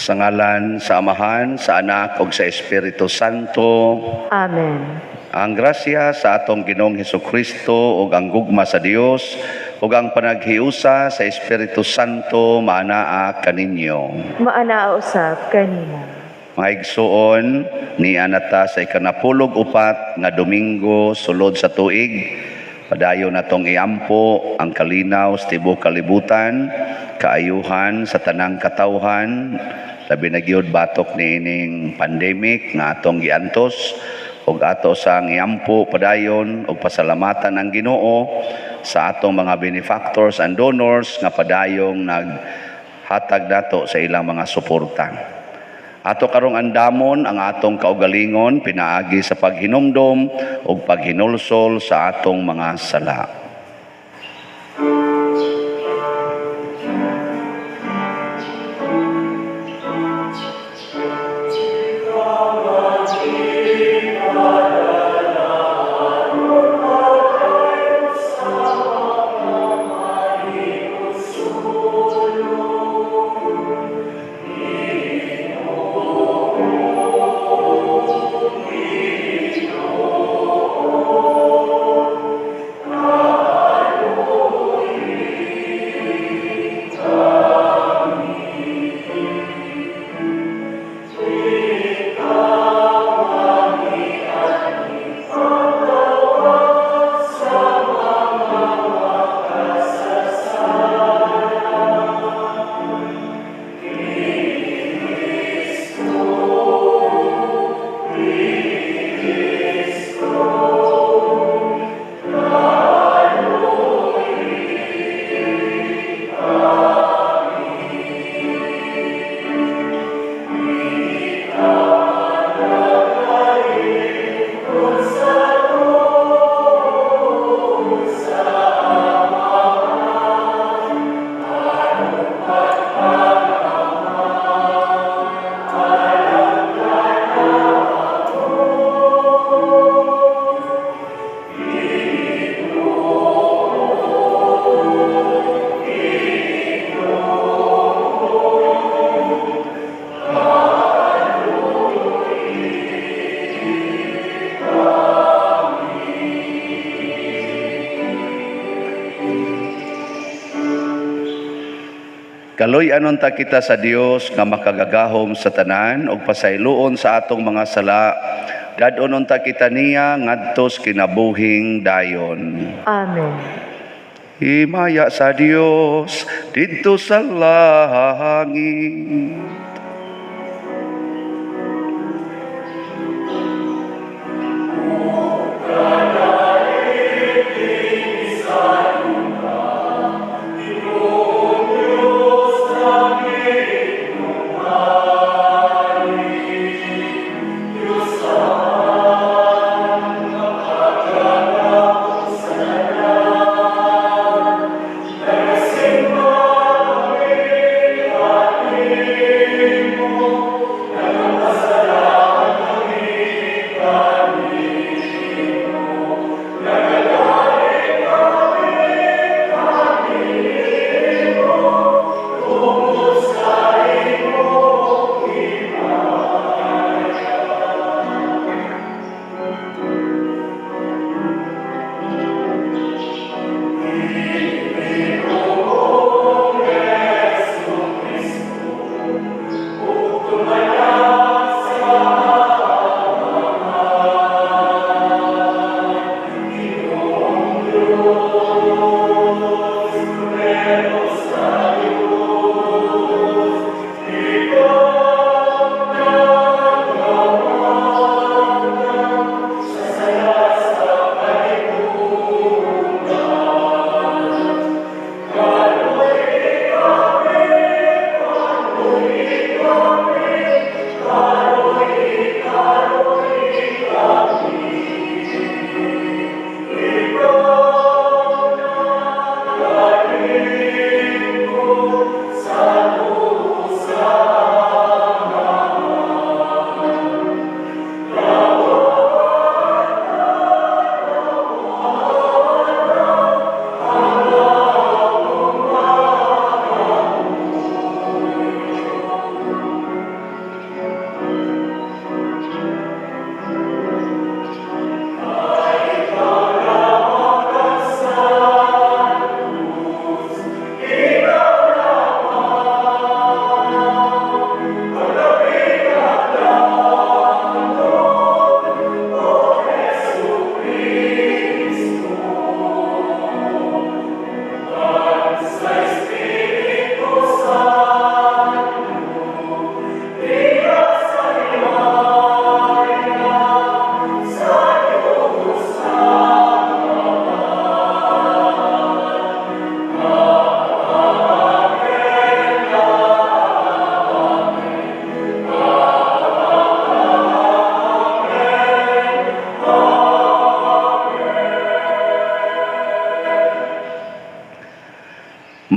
Sa ngalan sa Amahan, sa Anak ug sa Espiritu Santo. Amen. Ang grasya sa atong Ginoong Hesukristo ug ang gugma sa Dios ug ang panaghiusa sa Espiritu Santo maanaa kaninyo. Maanaa usab kanimo. Mga igsuon, nia na ta sa 14 nga Domingo sulod sa tuig. Padayon natong iampo ang kalinaw sa tibuok kalibutan, kaayuhan sa tanang katawhan, labi na gyud batok niining pandemic nga atong giantos, ug ato sang iampo padayon ug pasalamatan ang Ginoo sa atong mga benefactors and donors nga padayong naghatag nato sa ilang mga suporta. Ato karong andamon ang atong kaugalingon pinaagi sa paghinumdom ug paghinulsol sa atong mga sala. Kaluy-anon ta kita sa Dios nga makagagahom sa tanan ug pasayloon sa atong mga sala. Dad-onon ta kita niya ngadto sa kinabuhing dayon. Amen. Himaya sa Dios didto sa langit.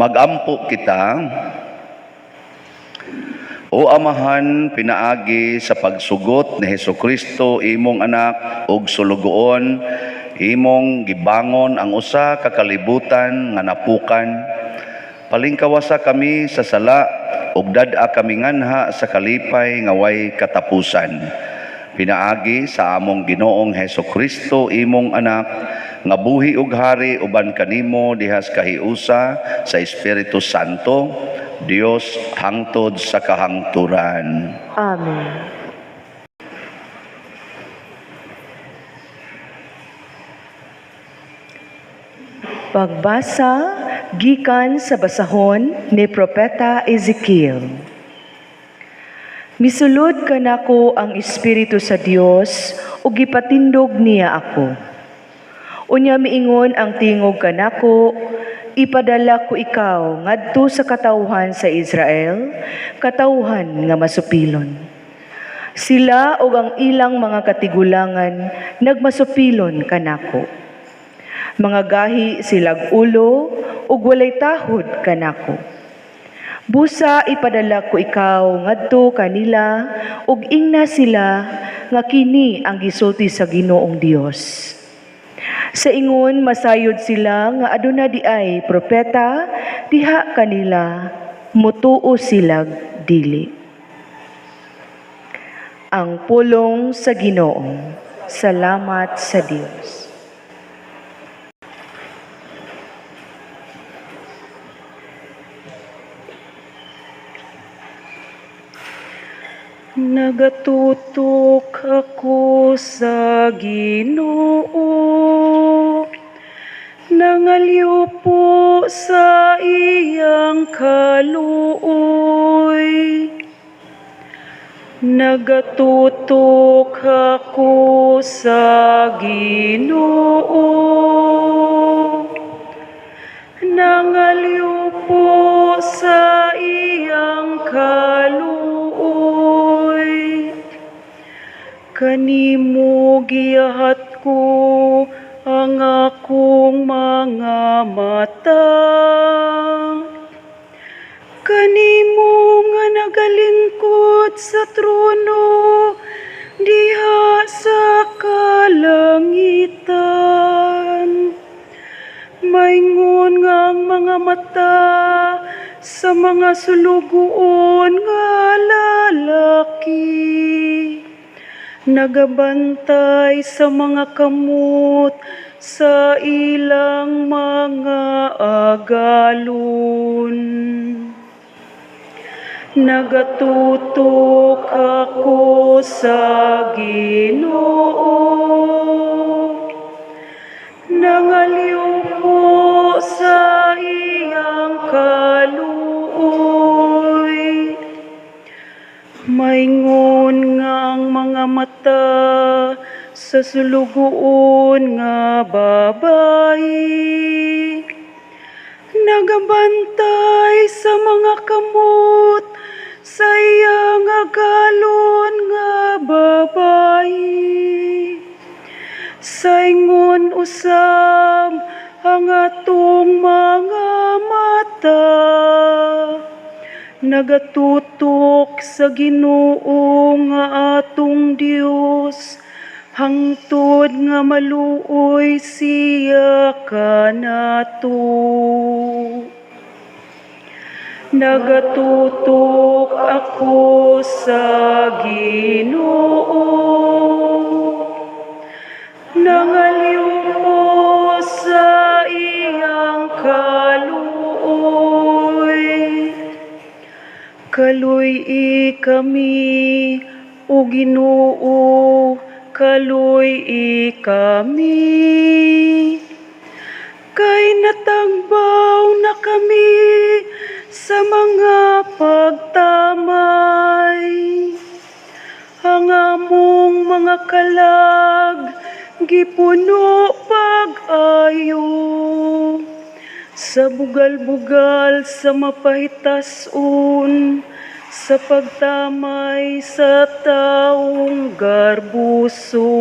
Magampo kita. O Amahan, pinaagi sa pagsugot ni Hesukristo imong anak ug sulugoon, imong gibangon ang usa ka kalibutan nga napukan. Palingkawasa kami sa sala ug dad-a kami nganha sa kalipay nga way katapusan. Pinaagi sa among Ginoong Hesukristo imong anak nga buhi ug hari uban kanimo dihas kahiusa sa Espiritu Santo, Dios hangtod sa kahangturan. Amen. Pagbasa gikan sa basahon ni Propeta Ezekiel. Misulod kanako ang Espiritu sa Dios ug gipatindog niya ako. Unya miingon ang tingog kanako, ipadala ko ikaw ngadto sa katawhan sa Israel, katawhan nga masupilon. Sila ug ang ilang mga katigulangan nagmasupilon kanako. Mga gahi silag ulo ug walay tahod kanako. Busa ipadala ko ikaw ngadto kanila ug ingna sila nga kini ang gisulti sa Ginoong Dios. Sa ingon masayod sila nga aduna di ay propeta diha kanila, mutuo silag dili. Ang pulong sa Ginoo. Salamat sa Dios. Nagatutok ako sa Ginoo, nangalyo po sa iyang kaluoy. Nagatutok ako sa Ginoo, nangalyo po sa iyang kaluoy. Kanimo giyahat ko ang akong mga mata. Kanimo nga nagalingkod sa trono diha sa kalangitan. Maingon nga ang mga mata sa mga sulugoon nga lalaki. Nagabantay sa mga kamot sa ilang mga agalon. Nagatutok ako sa Ginoo, nangalyo po sa iyang kaluoy. Maingon nga ang mga mata sa sulugoon nga babayi, nagabantay sa mga kamot sa iyang agalon nga babayi. Saingon usab ang atong mga mata, nagatutok sa Ginoo nga atong Dios, hangtod nga maluoy siya kanato. Nagatutok ako sa Ginoo, nangalyo po sa iyang kaluoy. Kaluy-i kami, o Ginoo, kaluy-i kami. Kay natagbaw na kami sa mga pagtamay. Ang among mga kalag gipuno pag-ayo. Sa bugal-bugal sa mapahitason, sa pagtamay sa taong garbuso.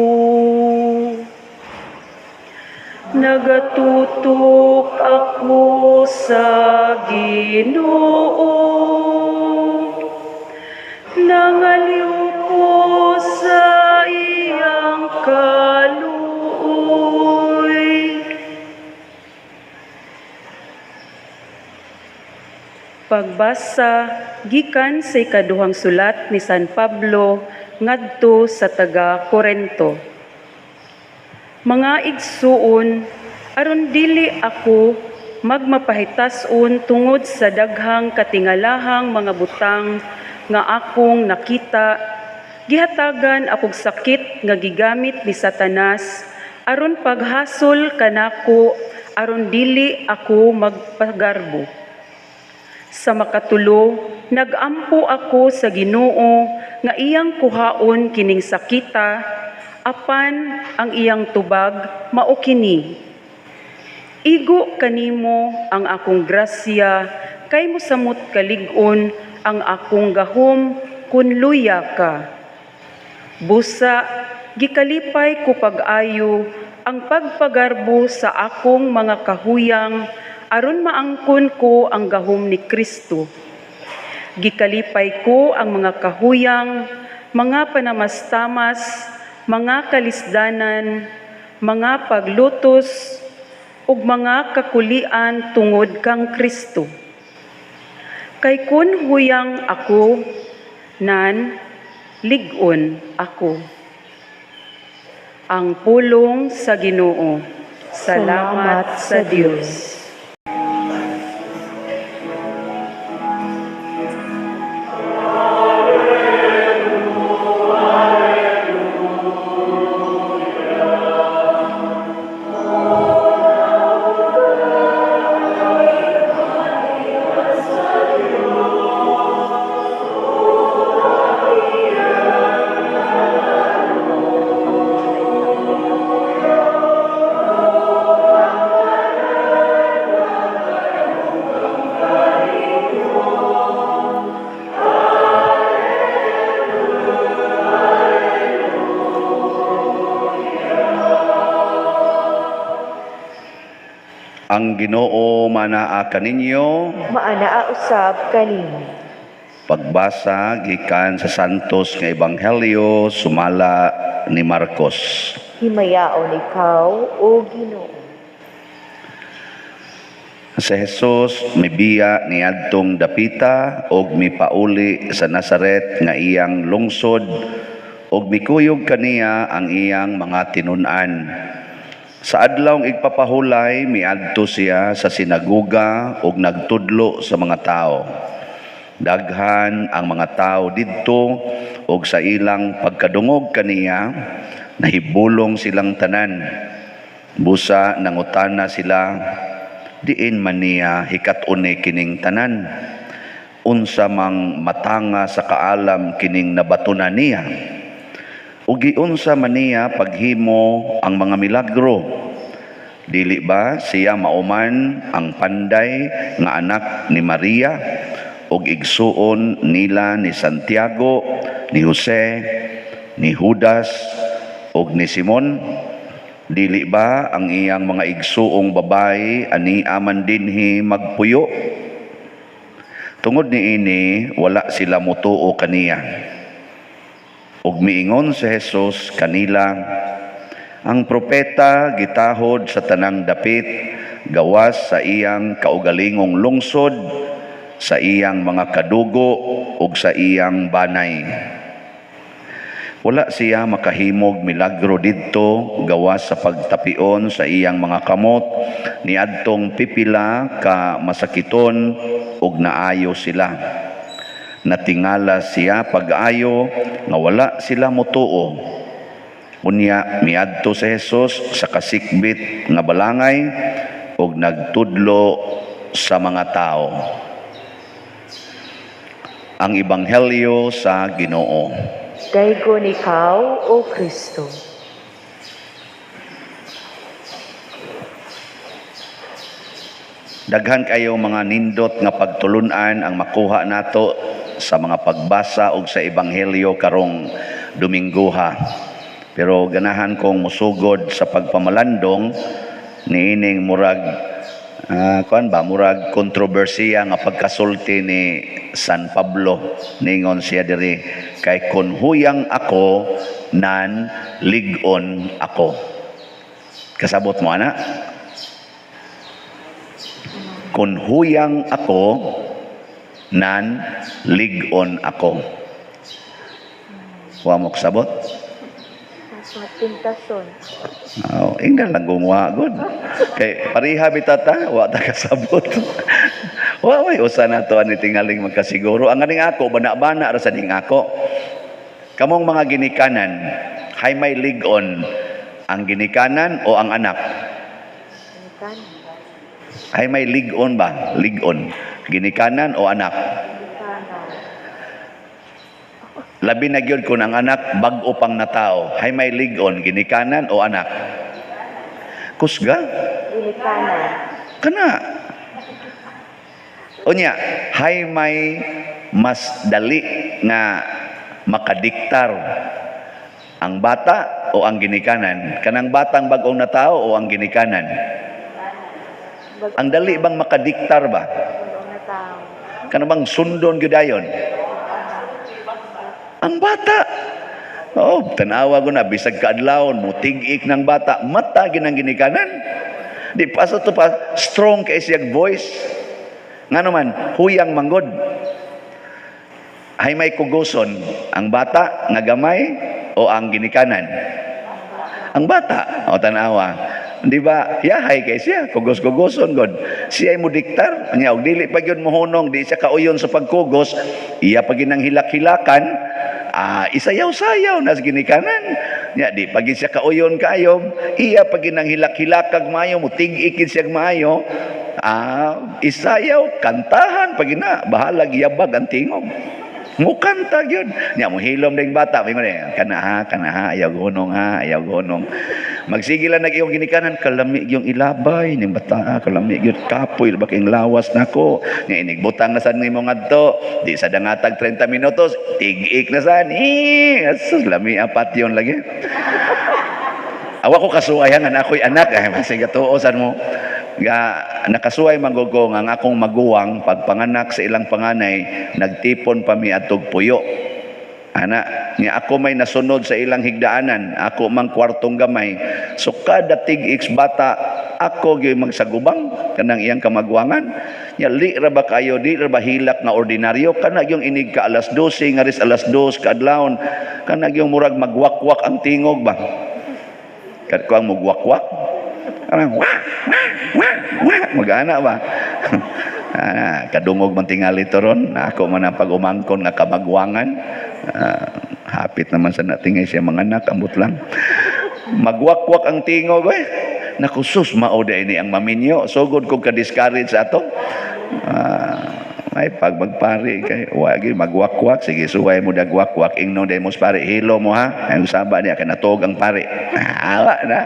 Nagatutok ako sa Ginoo. Nangaliw ko sa iyang kaluoy. Pagbasa gikan sa ikaduhang sulat ni San Pablo ngadto sa taga Korento. Mga igsuon, aron dili ako magmapahitas-on tungod sa daghang katingalahang mga butang nga akong nakita, gihatagan akog sakit nga gigamit ni Satanas aron paghasol kanako aron dili ako magpagarbo. Sa makatulo, nagampo ako sa Ginoo nga iyang kuhaon kining sakita, apan ang iyang tubag mao kini. Igo kanimo ang akong grasya, kay mosamot kalig-on ang akong gahom kun luya ka. Busa, gikalipay ko pag-ayo ang pagpagarbo sa akong mga kahuyang, aron maangkon ko ang gahom ni Kristo. Gikalipay ko ang mga kahuyang, mga panamastamas, mga kalisdanan, mga paglutos, ug mga kakulian tungod kang Kristo. Kay kun huyang ako, nan lig-on ako. Ang pulong sa Ginoo. Salamat sa Dios. Ang Ginoo manaa kaninyo, Maanaa usab kanimo. Pagbasa gikan sa Santos nga Ebanghelyo sumala ni Marcos. Himayaon ikaw, o Ginoo. Si Jesus mibiya niadtong dapita og mipauli sa Nazaret nga iyang lungsod og mikuyog kaniya ang iyang mga tinun-an. Sa adlawng igpapahulay, miadto siya sa sinagoga ug nagtudlo sa mga tao. Daghan ang mga tao didto ug sa ilang pagkadungog kaniya, nahibulong silang tanan. Busa nangutana sila, diin man niya hikat-une kining tanan? Unsa mang matanga sa kaalam kining nabatunan niya? Ug giunsa man niya paghimo ang mga milagro? Dili ba siya mauman ang panday nga anak ni Maria ug igsuon nila ni Santiago, ni Jose, ni Judas ug ni Simon? Dili ba ang iyang mga igsuong babae ani aman dinhi magpuyo? Tungod niini wala sila motuo kaniya. Ug miingon si Jesus kanila, ang propeta gitahod sa tanang dapit gawas sa iyang kaugalingong lungsod, sa iyang mga kadugo ug sa iyang banay. Wala siya makahimog milagro didto gawas sa pagtapion sa iyang mga kamot niadtong pipila ka masakiton ug naayo sila. Natingala siya pag-ayo nga wala sila motuo. Unya miadto si Jesus sa kasikbit nga balangay ug nagtudlo sa mga tao. Ang Ebanghelyo sa Ginoo. Daygon ikaw, O Kristo. Daghan kayo mga nindot nga pagtulunan ang makuha nato sa mga pagbasa og sa Ebanghelyo karong Dominggoha. Pero ganahan kong musugod sa pagpamalandong Niining murag kuan ba, murag kontrobersiya nga pagkasulti ni San Pablo. Ningon siya diri, "Kay kun huyang ako, nan lig-on ako." Kasabot mo ana? "Kun huyang ako, nan lig-on ako." Wa mo kasabot? Pintason. Oh, ingnan lang gumawa gud. Kay pareha bitaw ta, wa ta kasabot. Wa may usa na to ani tingaling magkasiguro. Ang aning ako bana-bana ra sa ning ako. Kamong mga ginikanan, hay may lig-on, ang ginikanan o ang anak? Hay may lig-on ba? Lig-on. Ginikanan o anak? Labi na gyud kung ang anak bag-o pang natao. Hay may lig-on, ginikanan o anak? Kusga? Ginikanan. Kana. Unya, hay may mas dali nga makadiktar, ang bata o ang ginikanan? Kanang batang bag-ong natao o ang ginikanan? Ang dali bang makadiktar ba? Bag-ong natao. Kana bang sundon gyud dayon? Ang bata. Oh, tanawa ko na bisag kaadlawon mo tig-ik ng bata, mata ginang ginikanan. Di pa sa to pa strong kay siyang voice. Ngano man, huyang manggod. Hay may kugoson, ang bata nga gamay o ang ginikanan? Ang bata, o tanawa. Di ba? Yahay kay siya, kugos-kugoson god. Siya ay mo diktar, nya og dili pa gyud mohunong, di siya kauyon sa pagkugos, iya pa ginang hilak-hilakan, isayaw-sayaw na sa ginikanan. Nya di pa gid siya kauyon kaayo, iya pa ginang hilak-hilakag maayo, mutig-ikid siya maayo, isayaw, kantahan pa gina, bahalag yabag ang tingog. Mukanta gyud. Nya mo hilom ding bata, may man kana ha, kana ha, ayaw gunong ha, ayaw gunong. Magsige lang nag iyong ginikanan, kalami yung ilabay ning bata, ha, kalami gyud, kapoy ba king lawas nako. Nya inigbutang na sad nimo ngadto, di sa dangatag 30 minutos, tig-ik na sad. Eh, asus, lami apat yon lagi. Awa ko kasuway nga ako'y anak, ay masig tuo sad mo. Ga nakasuway man gud ko nga ang akong maguwang pagpanganak sa ilang panganay, nagtipon pa mi adtog Puyo. Ana, nga ako may nasunod sa ilang higdaanan, ako mang kwartong gamay. So kada tig-x bata, ako gyud magsagubang kanang iyang kamagwangan. Nya li ra ba kayo, di ra ba hilak nga ordinaryo kana gyung inig ka alas 12 nga ris alas 2 kaadlawon, kana gyung murag magwakwak ang tingog ba. Kat ko ang mugwakwak. Parang wah, wah, wah, wah, magana ba? Kadungog man tingali to ron, ako man ang pag-umangkon nga kamagwangan. Hapit naman sa natingay siya mga anak, ambot lang. Magwakwak ang tingog, eh. Naku, sus, mao ini ang maminyo. Sugod kong ka-discourage ato. Ay, pag magpari kay wagi magwakwak, sige suway mo dagwakwak, ingno day mo pare, hilo mo ha. Ang saba niya kanatog ang pare. Awa na.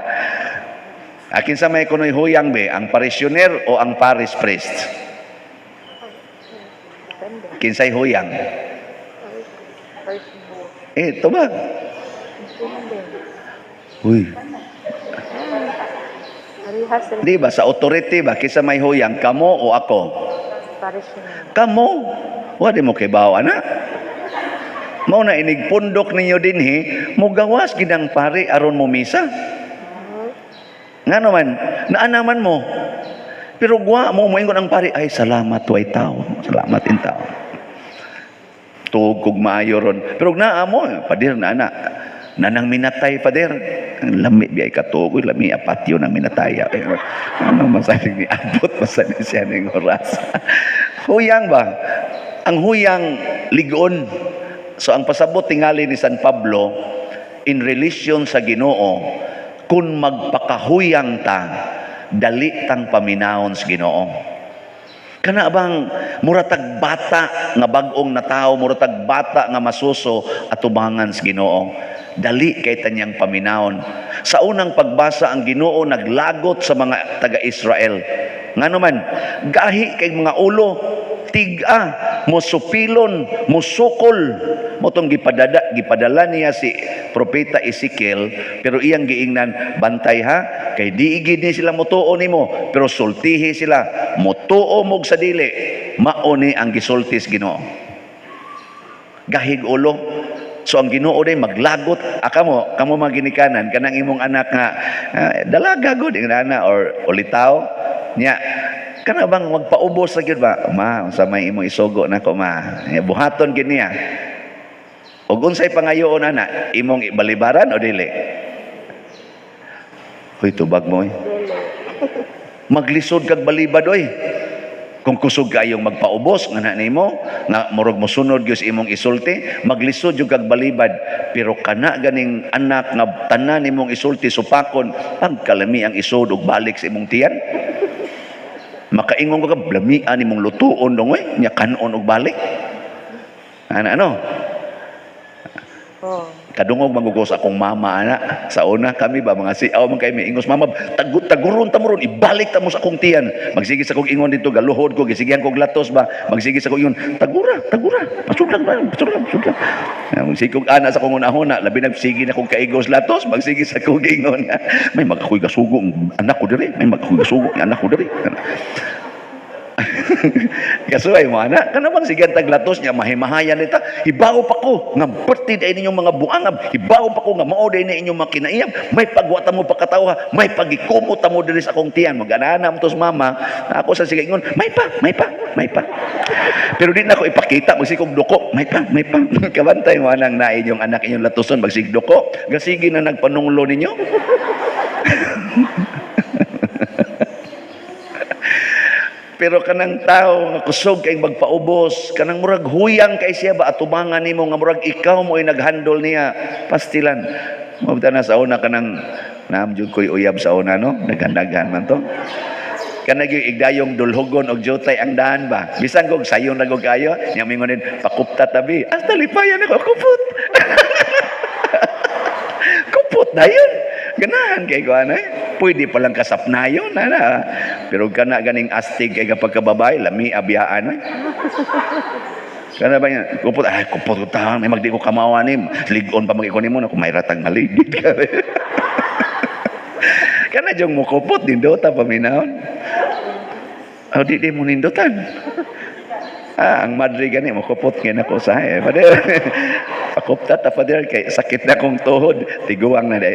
Akin sa may kunoy huyang be, ang parishioner o ang parish priest? Kinsay huyang? Eh, tubag. Uy. Di ba sa authority ba kinsa may huyang, kamo o ako? Kamo. Wa di mo kibaw ana. Mao na inig pundok ninyo dinhi, mugawas gid ang pare aron mo misa. Ngano man, naanaman mo. Pero gwa mo moingon ang pare, ay salamat way tao, salamat in tao. Tuog kog maayo ron. Pero naa mo, pader na ana. Nanang minatay, pader. Ang lami biyay katuog, lami apatyo ng minatay. Ano masalig ni abot masalig siya ning oras. Huyang ba? Ang huyang ligon. So ang pasabot tingali ni San Pablo in relation sa Ginoo, kung magpakahuyang ta, dali tang paminawon sa Ginoo. Kana bang muratag bata nga bag-ong natao, muratag bata nga masuso atubangan sa Ginoo. Dali kay tanyang paminawon. Sa unang pagbasa, ang Ginoo naglagot sa mga taga-Israel. Ngano man, gahi kay mga ulo, tiga, mosupilon, mosukol. Motong gipadala niya si Propeta Ezekiel, pero iyang giingnan, bantay ha, Kay di gid ni sila motuo nimo, pero sultihi sila, motuo mo sa dili, mao ni ang gisulti sa Ginoo. Gahig ulo. So ang Ginoo day maglagot aka mo, kamo mga ginikanan, kanang imong anak nga dalaga gud ingana or ulitaw nya, kana bang magpaubos ra gyud ba, "Ma, unsa may imong isugo nako, ma?" Eh, buhaton gid niya. Ug unsay pangayoon ana, imong ibalibaran o dili? Hoy, tubag mo eh. Maglisod kag balibad oy. Kung kusog kayong magpaubos nga na nimo, nga murag mosunod gyud sa imong isulti, maglisod jud kag balibad. Pero kana ganing anak nga tanan nimong isulti supakon, pagkalami ang isod og balik sa imong tiyan. Makaingon ka, "Lamian nimong lutuon dong oy, nya kanon og balik." Ana ano? Oh. Kadungog magugos akong mama ana sa una kami ba, mga siaw man kay miingos, "Mama, taguron ta mo ron, ibalik ta mo sa akong tiyan." Magsige sa kong ingon dito, galuhod ko, gisigihan kog latos ba, magsige sa kong ingon, "Tagura, tagura, pasudlag ba, pasudlag, pasudlag." Magsige kog ana sa akong unahuna, labi nagsige na kong kaigos latos, magsige sa kong ingon, "May magakoy gasugo ang anak ko diri, may magakoy gasugo ang anak ko diri." Kasuway mo ana, kana bang sige taglatos niya mahimahayan nita, "Hibaw pa ko nga perti day ninyong mga buangab, hibaw pa ko nga mao day ni inyong mga kinaiyab, may pagwata mo pagkatawa, may pagikumot mo diri sa akong tiyan." Mag-ana mo tos mama, ako sa sige ingon, "May pa, may pa, may pa." Pero di na ko ipakita, magsikog duko, "May pa, may pa." Kabantay mo anang na inyong anak inyong latuson, magsig duko, gasigi na nagpanunglo ninyo. Pero kanang tao nga kusog kay magpaubos, kanang murag huyang kay siya ba atubangan nimo nga murag ikaw mo ay naghandle niya, pastilan. Mao na sa una kanang naam jud ko'y uyab sa una no, daghan-daghan man to. Kanang yung igdayong dulhugon og jutay ang daan ba. Bisan kog sayon ra gud kayo, nya mingon din pakupta tabi. Hasta lipayan ako kupot. Kupot na yun. Ganahan kay ko ano eh. Pwede palang kasapnayon ana. Pero kana ganing astig kay kapag kababae, lami abiyaan eh. Kana ba yan? Kupot, ay kupot ko ta, may magdi ko kamawa nim. Ligon pa magiko nimo na kung may ratang maligid ka. Kana jong mo kupot nindota paminahon. Oh, di di mo nindutan. Ah, ang madre gani mo kupot ngayon ako sa eh. Father, pakupta ta, Father, kay sakit na kong tuhod. Tiguang na day.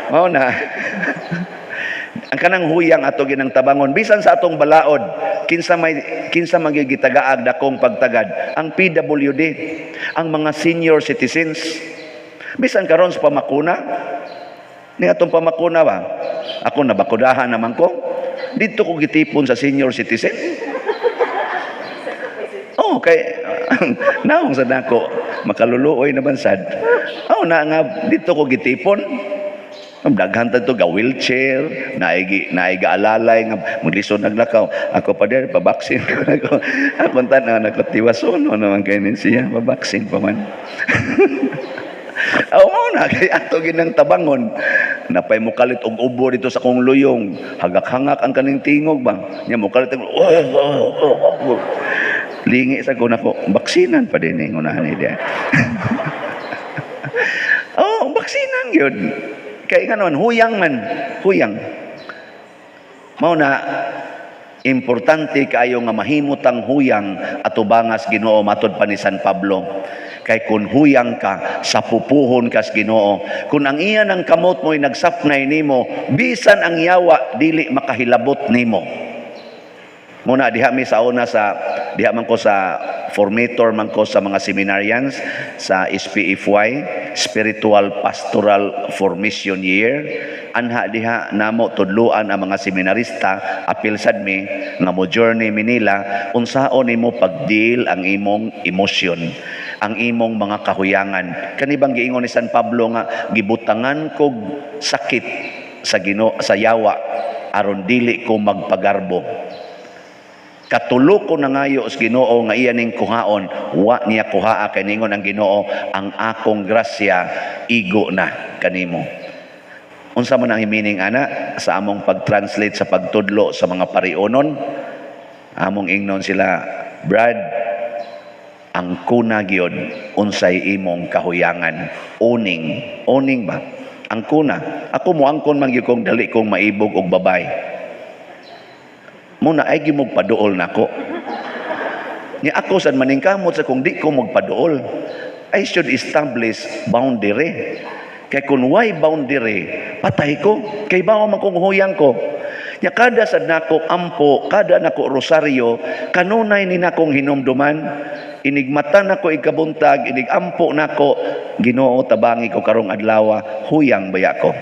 Mao na. Ang kanang huyang ato ginang tabangon bisan sa atong balaod, kinsa may kinsa magigitagaag dakong pagtagad? Ang PWD, ang mga senior citizens. Bisan karon sa pamakuna ni atong pamakuna ba, ako nabakudahan naman ko dito, ko gitipon sa senior citizen. Oh, kay naong sa nako makaluluoy na bansad. Oh, na nga dito ko gitipon. Ang daghan ta ga wheelchair, naigi naigi alalay nga maglisod naglakaw. Ako pa der pabaksin ko nako. Akong tan-aw nako tiwason no naman kay nin siya, pabaksin pa man. Aw mo na kay ato ginang tabangon. Napay mukalit og ubo dito sa kong luyong. Hagak-hangak ang kaning tingog ba. Nya mukalit ang oh, oh, oh, oh. Lingi sa ko nako, baksinan pa din eh, ngunahan ni diya. Oh, baksinan yun. Kay nga naman, huyang man, huyang. Mao na, importante kaayo nga mahimutang huyang atubangas Ginoo matod pa ni San Pablo. Kay kung huyang ka, sa pupuhon kas Ginoo. Kung ang iya ng kamot mo'y nagsapnay nimo, bisan ang yawa dili makahilabot nimo. Muna diha mi sa una sa diha man ko sa formator man ko sa mga seminarians sa SPFY, Spiritual Pastoral Formation Year. Anha diha namo tudluan ang mga seminarista, apil sad mi nga mo journey mi nila, unsaon nimo pag-deal ang imong emosyon, ang imong mga kahuyangan. Kani bang giingon ni San Pablo nga gibutangan kog sakit sa Ginoo sa yawa aron dili ko magpagarbo. Katulo ko nangayo sa Ginoo nga iya ning kuhaon, wa niya kuhaa kay ningon ang Ginoo, "Ang akong grasya igo na kanimo." Unsa man ang meaning ana sa among pag-translate sa pagtudlo sa mga parionon? Among ingnon sila, "Brad, ang kuna gyud unsay imong kahuyangan, owning, owning ba? Angkona. Ako moangkon man gyud kong dali kong maibog og babay. Muna ay gimog paduol nako. Nya ako sad maningkamot sa kung di ko magpaduol. I should establish boundary. Kay kung way boundary, patay ko. Kay bawa man kong huyang ko. Nya kada sad nako ampo, kada nako rosaryo, kanunay ni nakong hinumduman, inigmata nako ikabuntag, inig ampo nako, Ginoo, tabangi ko karong adlaw, huyang baya ko.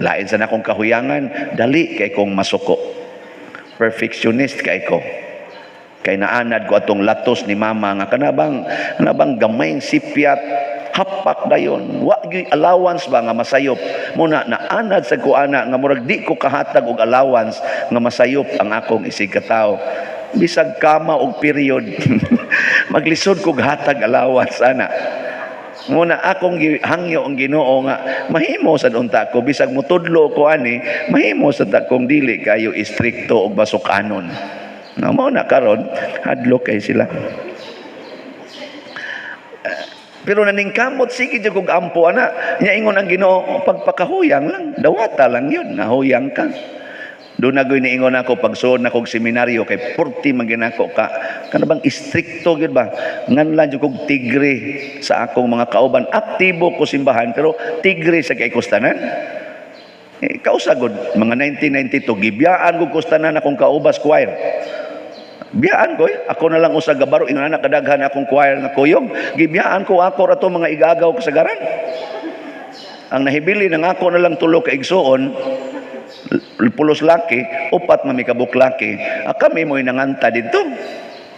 Lain sa nakong kahuyangan, dali kay kong masuko. Perfectionist kay ko. Kay naanad ko atong latos ni mama nga kanabang gamay sipyat, hapak dayon, wa gyud allowance ba nga masayop. Muna naanad sa ko ana nga murag di ko kahatag og allowance nga masayop ang akong isig katawo, bisag kama og period, maglisod kog hatag allowance ana. Muna akong gihangyo ang Ginoo nga mahimo sad unta ko, bisag mutudlo ko ani, mahimo sad akong dili kayo istrikto og basukanon. No, mao na karon hadlok kay sila. Pero naningkamot sige jud kog ampo ana. Nya ingon ang Ginoo, pagpakahuyang lang, dawata lang yun, nahuyang ka. Doon na niingon ako pagsuod na kog seminaryo kay purti man ginako ka kana bang istrikto gyud ba, nganlan jud kog tigre sa akong mga kauban. Aktibo ko simbahan pero tigre sa kay kustanan. Eh, kausagod mga 1992, gibiyaan ko kustanan akong kaubas choir. Biyaan ko eh. Ako na lang usa gabaro, ingon na kadaghan akong choir nga kuyog. Gibiyaan ko ako ra to mga igagaw kasagaran. Ang nahibili nang ako na lang tulo ka igsuon, pulos laki, upat man mi kabuk laki. Ah, kami mo'y nanganta dito.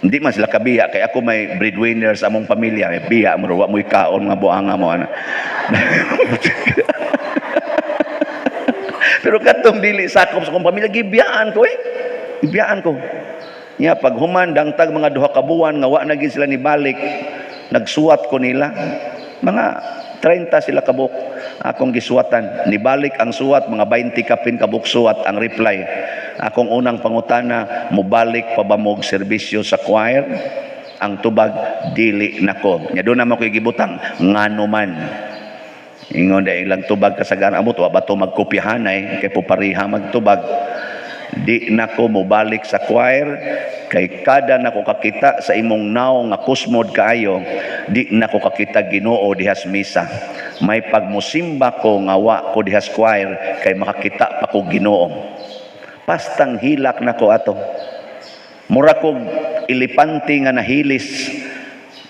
Hindi man sila kabiya kay ako may breadwinner sa among pamilya. May biya mo, wa mo'y kaon nga buanga mo ana. Pero katong dili sakop sa akong pamilya, gibiyaan ko eh. Gibiyaan ko. Nya pag human dangtag mga 2 ka buwan nga wa na gid sila ni balik, nagsuwat ko nila. Mga 30 sila kabuk akong gisuwatan. Nibalik ang suwat, mga 20 kapin kabuk suwat ang reply. Akong unang pangutana, mubalik pa ba mo'g serbisyo sa choir? Ang tubag, dili nako. Nya doon naman ko'y gibutang, ngano man. Ingon dahil ilang tubag kasagaran amot, wa ba to magkopyahanay, kay pupariha magtubag. Di nako mobalik sa choir kay kada nako kakita sa imong naong nga kusmod kaayo, di nako kakita Ginoo dihas misa. May pagmusimba ko nga wa ko dihas choir kay makakita pa ko Ginoo. Pastang hilak nako ato. Mura kog elepante nga nahilis.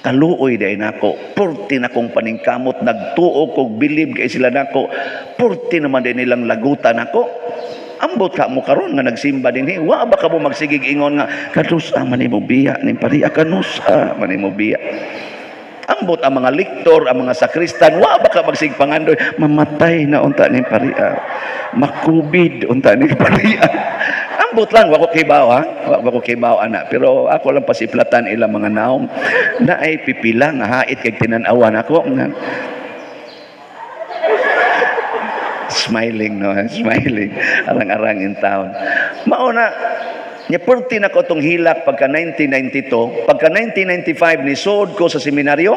Kaluoy day nako, purti na kong paningkamot, nagtuo kog bilib kay sila nako, purti naman din nilang lagutan nako. Ambot ka mo karon nga nagsimba dinhi, wa ba ka mo magsigig ingon nga kanusa man nimo biya ning pariya, kanusa man nimo biya. Ambot ang mga liktor, ang mga sakristan, wa ba ka magsigig pangandoy, mamatay na unta ning pariya, makubid unta ning pariya. Ambot lang, wa ko kibaw ha, wa ko kibaw ana, pero ako lang pasiplatan ilang mga naong na ay pipila nga hait kay tinan-awan ako. Smiling, no? Smiling. Arang-arang in town. Mauna, nya perti na ko itong hilak pagka 1992, pagka 1995, nisood ko sa seminaryo,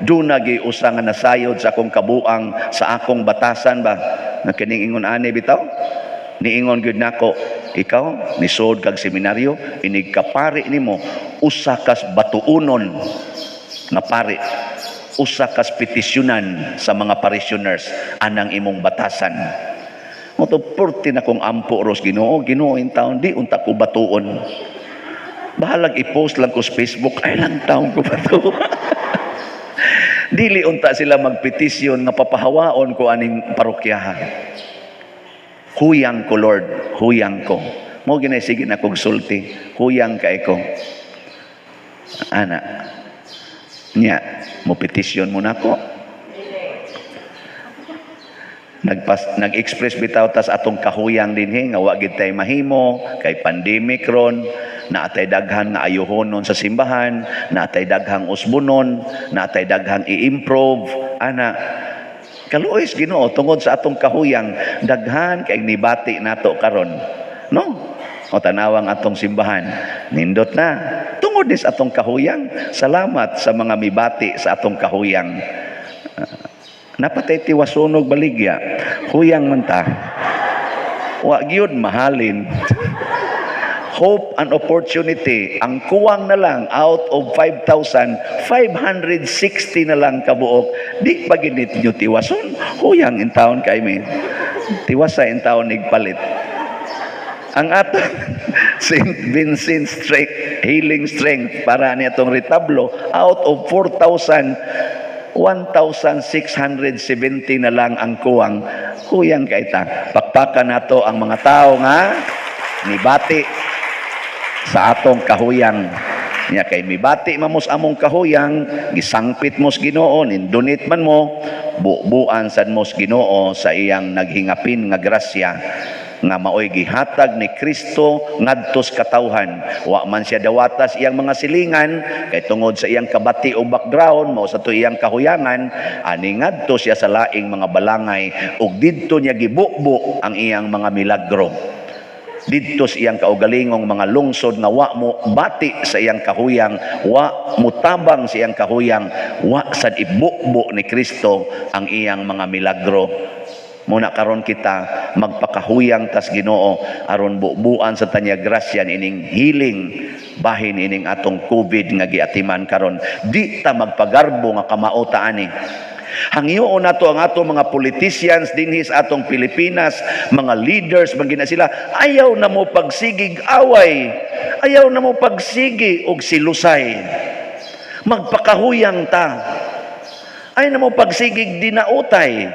doon nagi usa nga nasayod sa akong kabuang, sa akong batasan ba, na kining ingon ani bitaw, niingon gyud nako, ikaw, nisood kag seminaryo, inig kapari nimo, usa kas batuunon nga pari, usa kas petisyonan sa mga parishioners anang imong batasan. Moto purti na kong ampo ros Ginoo, Ginoo in town di unta ko batuon. Bahalag i-post lang ko sa Facebook, ay lang taon ko batuon. Dili unta sila magpetisyon nga papahawaon ko aning parokyaha. Huyang ko Lord, huyang ko. Mo ginay sige na kog sulti, huyang kay ko. Ana. Nya, mo petisyon mo nako. Nag-express bitaw tas atong kahuyang dinhi nga wa gid tay mahimo kay pandemic ron, naatay daghan nga ayuhonon sa simbahan, naatay daghang usbonon, naatay daghang i-improve ana. Kaluoy sa Ginoo tungod sa atong kahuyang, daghan kay nibati nato karon. No? O tanawang atong simbahan, nindot na. Tungod ni sa atong kahuyang, salamat sa mga mibati sa atong kahuyang. Naa pa tay tiwason og baligya. Huyang man ta. Wa gyud mahalin. Hope and Opportunity, ang kuwang na lang out of 5,560 na lang kabuok. Di pa gyud ninyo tiwason. Huyang intawon kay mi. Tiwasa intawon igpalit. Ang atong St. Vincent Strength, Healing Strength para ni atong retablo, out of 4,000, 1,670 na lang ang kuwang. Huyang kay ta. Pakpakan nato ang mga tao nga nibati sa atong kahuyang. Nya kay mibati mamos among kahuyang, gisangpit mos Ginoo, nindunit man mo, bubuan sad mos Ginoo sa iyang naghingapin nga grasya nga maoy gihatag ni Kristo ngadto sa katawhan. Wa man siya dawatas iyang mga silingan kay tungod sa iyang kabati o background mao sa to iyang kahuyangan, ani ngadto siya sa laing mga balangay ug didto niya gibubo ang iyang mga milagro didto sa iyang kaugalingong mga lungsod nga wa mo bati sa iyang kahuyang, wa mutabang sa iyang kahuyang, wa sad ibubo ni Kristo ang iyang mga milagro. Muna karon kita magpakahuyang tas Ginoo aron bubuan sa tanya grasya ining healing bahin ining atong COVID nga giatiman karon. Di ta magpagarbo nga kamao ta ani. Hangyoon nato ang atong mga politicians dinhi sa atong Pilipinas, mga leaders man gina sila, ayaw na mo pagsigig away, ayaw na mo pagsigi og silusay. Magpakahuyang ta. Ayaw na mo pagsigig dinautay.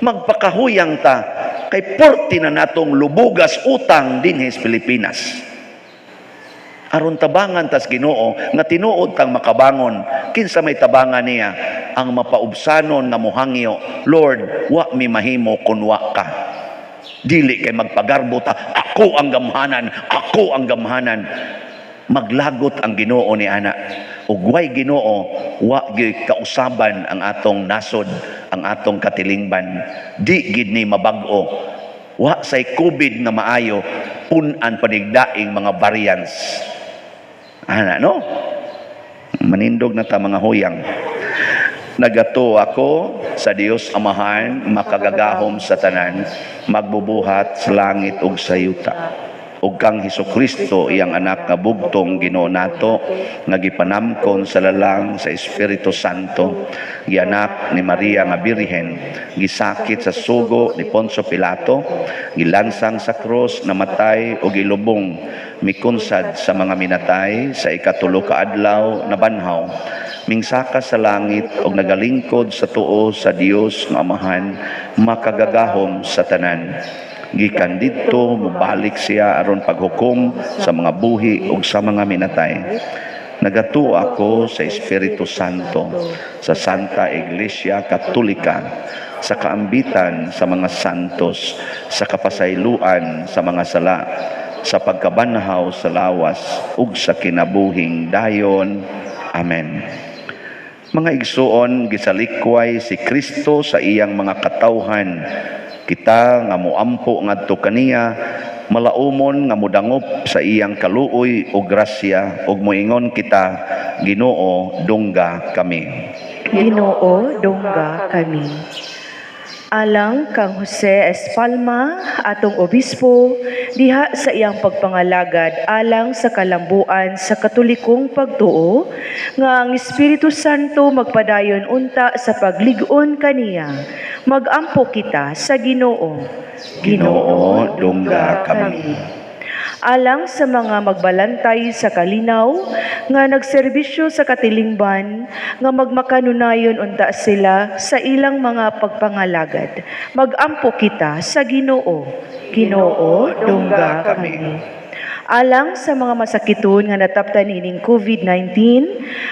Magpakahuyang ta kay porti na natong lubugas utang dinhi sa Pilipinas. Aron tabangan tas Ginoo nga tinuod tang makabangon, kinsa may tabangan niya ang mapaubsanon nga mohangyo, "Lord, wa mi mahimo kun wa ka." Dili kay magpagarbo ta, "Ako ang gamhanan, ako ang gamhanan." Maglagot ang Ginoo ni ana. Ug way Ginoo, wa gyud kausaban ang atong nasod, ang atong katilingban. Di gid ni mabag-o. Wa say COVID nga maayo, pun-an panigdaing mga variants. Ana no? Manindog na ta, mga huyang. Nagatuo ako sa Dios Amahan, makagagahom sa tanan, magbubuhat sa langit ug sa yuta, ug kang Hesukristo, iyang anak nga bugtong Ginoo nato, nga gipanamkon sa lalang sa Espiritu Santo, gianak ni Maria nga Birhen, gisakit sa sugo ni Poncio Pilato, gilansang sa krus, namatay ug gilubong, mikunsad sa mga minatay, sa ikatulo ka adlaw nabanhaw, mingsaka sa langit ug nagalingkod sa tuo sa Dios nga Amahan, makagagahom sa tanan. Gikan didto mobalik siya aron paghukom sa mga buhi ug sa mga minatay. Nagatuo ako sa Espiritu Santo, sa Santa Iglesia Katolika, sa kaambitan sa mga santos, sa kapasayloan sa mga sala, sa pagkabanhaw sa lawas ug sa kinabuhing dayon. Amen. Mga igsuon, gisalikway si Kristo sa iyang mga katawhan. Kita nga moampo ngadto kaniya, malaumon nga modangop sa iyang kaluoy ug grasya ug moingon kita, "Ginoo, dungga kami." Ginoo, dungga kami. Alang kang Jose Espalma, atong obispo, diha sa iyang pagpangalagad alang sa kalambuan sa Katolikong pagtuo, nga ang Espiritu Santo magpadayon unta sa paglig-on kaniya. Magampo kita sa Ginoo. Ginoo, dungga kami. Alang sa mga magbalantay sa kalinaw nga nagserbisyo sa katilingban, nga magmakanunayon unta sila sa ilang mga pagpangalagad. Magampo kita sa Ginoo. Ginoo, dungga kami. Alang sa mga masakiton nga nataptan ining COVID-19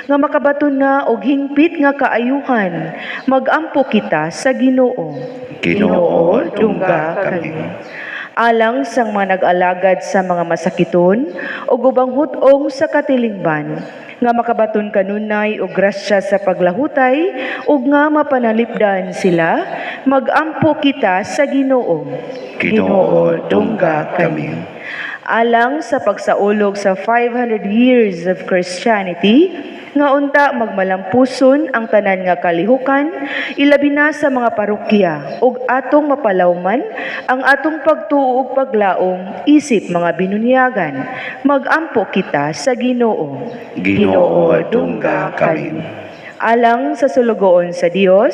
nga makabaton na og hingpit nga kaayuhan, magampo kita sa Ginoo. Ginoo, dungga kami. Alang sa mga nag-alagad sa mga masakiton ug ubang hut-ong sa katilingban nga makabaton kanunay og grasya sa paglahutay ug nga mapanalipdan sila, magampo kita sa Ginoo. Ginoo, dungga kami. Alang sa pagsaulog sa 500 years of Christianity, nga unta magmalampuson ang tanan nga kalihukan, ilabi na sa mga parokya, ug atong mapalawman ang atong pagtuo ug paglaom isip mga binunyagan. Magampo kita sa Ginoo. Ginoo, dungga kami. Alang sa sulugoon sa Dios,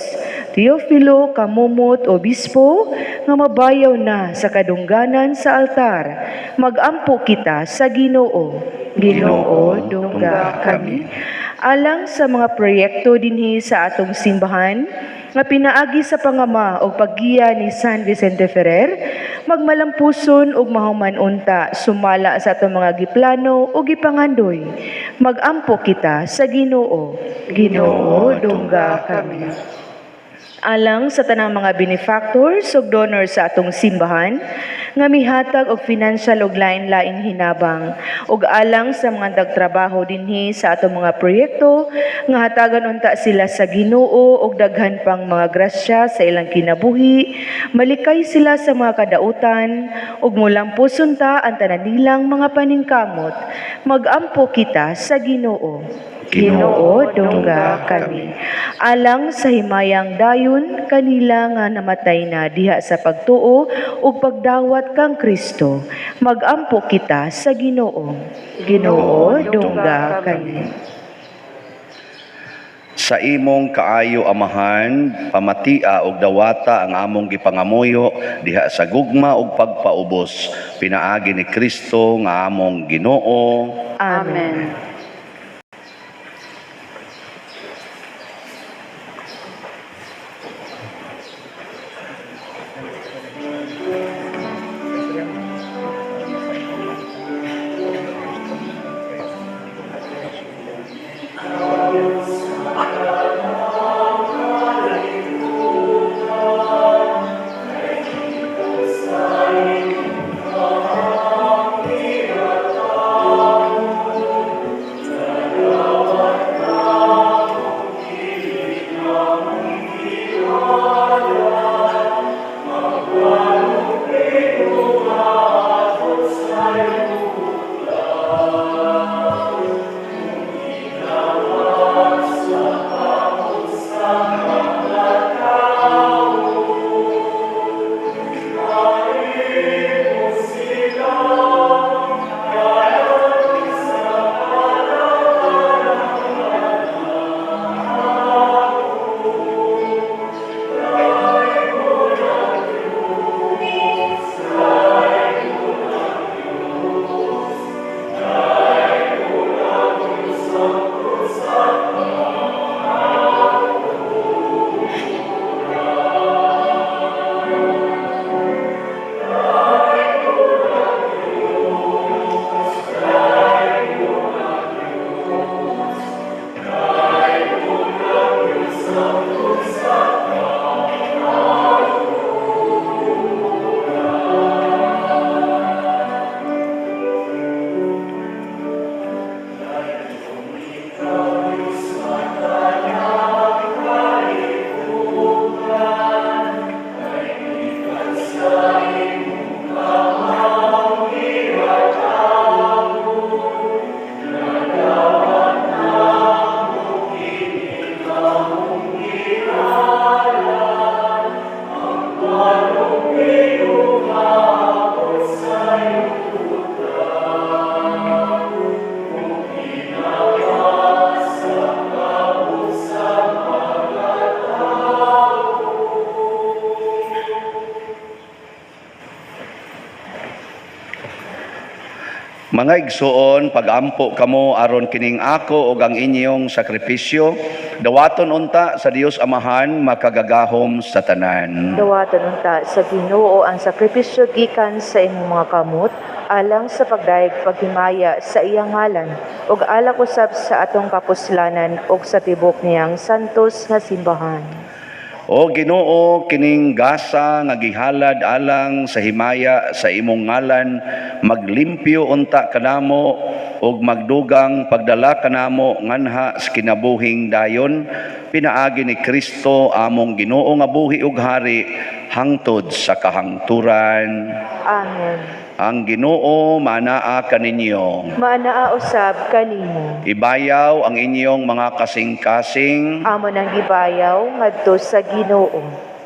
Teofilo Camomot Obispo, nga mabayaw na sa kadungganan sa altar, magampo kita sa Ginoo. Ginoo, dungga kami. Alang sa mga proyekto dinhi sa atong simbahan, nga pinaagi sa pangama o paggiya ni San Vicente Ferrer, magmalampuson ug mahuman unta sumala sa atong mga giplano o gipangandoy. Magampo kita sa Ginoo. Ginoo, dungga kami. Alang sa tanang mga benefactors ug donors sa atong simbahan nga mihatag og financial ug lain-laing hinabang, ug alang sa mga nagtrabaho dinhi sa atong mga proyekto nga hatagan unta sila sa Ginoo og daghan pang mga grasya sa ilang kinabuhi, malikay sila sa mga kadautan ug mulampos unta ang tanan nilang mga paningkamot. Magampo kita sa Ginoo. Ginoo, dungga kami. Alang sa himayang dayon kanila nga namatay na diha sa pagtuo ug pagdawat kang Kristo, magampo kita sa Ginoo. Ginoo, dungga kami. Sa imong kaayo, Amahan, pamatia og dawata ang among gipangamuyo diha sa gugma ug pagpaubos pinaagi ni Kristo nga among Ginoo. Amen. Amen. Mga igsuon, pagampo kamo aron kining ako ug ang inyong sakripisyo, dawaton unta sa Dios Amahan makagagahom sa tanan. Dawaton unta sa Ginoo ang sakripisyo gikan sa imong mga kamot, alang sa pagdayeg paghimaya sa iyang ngalan ug alang usab sa atong kapuslanan ug sa tibok niyang santos nga simbahan. O Ginoo, kining gasa nga gihalad alang sa himaya sa imong ngalan, maglimpyo unta kanamo ug magdugang pagdala kanamo nganha sa kinabuhing dayon, pinaagi ni Kristo among Ginoo nga buhi ug hari hangtod sa kahangturan. Amen. Ang Ginoo manaa kaninyo. Maanaa usab kanimo. Ibayaw ang inyong mga kasing-kasing. Amo nang gibayaw ngadto sa Ginoo.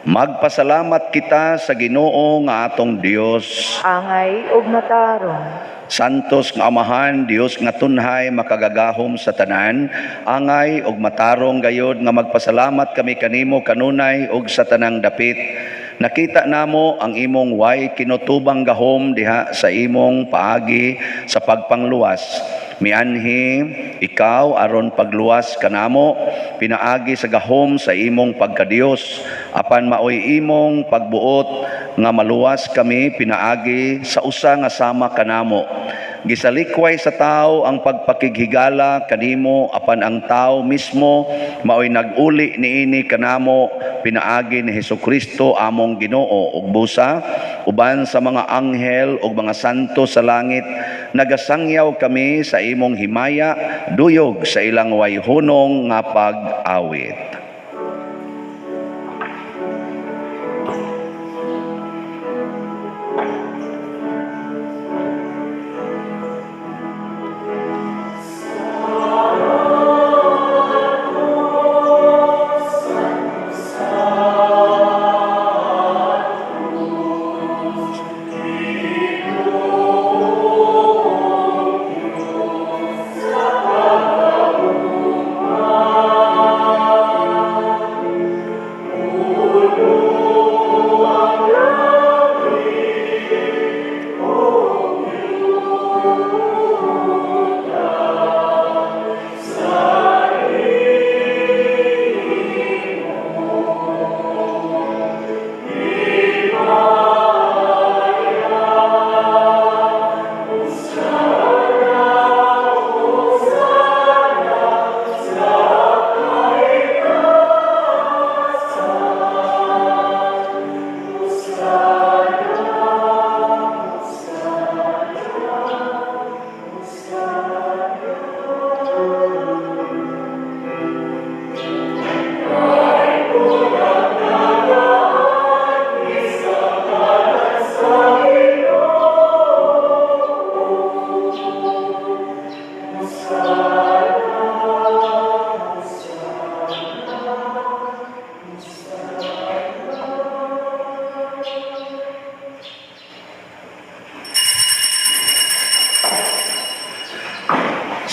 Magpasalamat kita sa Ginoo nga atong Dios. Angay ug matarong. Santos nga Amahan, Dios nga tunhay makagagahom sa tanan, angay ug matarong gayod nga magpasalamat kami kanimo kanunay ug sa tanang dapit. Nakita namo ang imong way kinutubang gahom diha sa imong paagi sa pagpangluwas. Mianhi ikaw aron pagluwas kanamo, pinaagi sa gahom sa imong pagkadiyos, apan maoy imong pagbuot nga maluwas kami pinaagi sa usa nga sama kanamo. Gisalikway sa tao ang pagpakighigala kanimo, apan ang tao mismo maoy nag-uli niini kanamo pinaagi ni Hesukristo among Ginoo. Ug busa uban sa mga anghel ug mga santo sa langit, nagasangyaw kami sa imong himaya duyog sa ilang wayhunong nga pag-awit.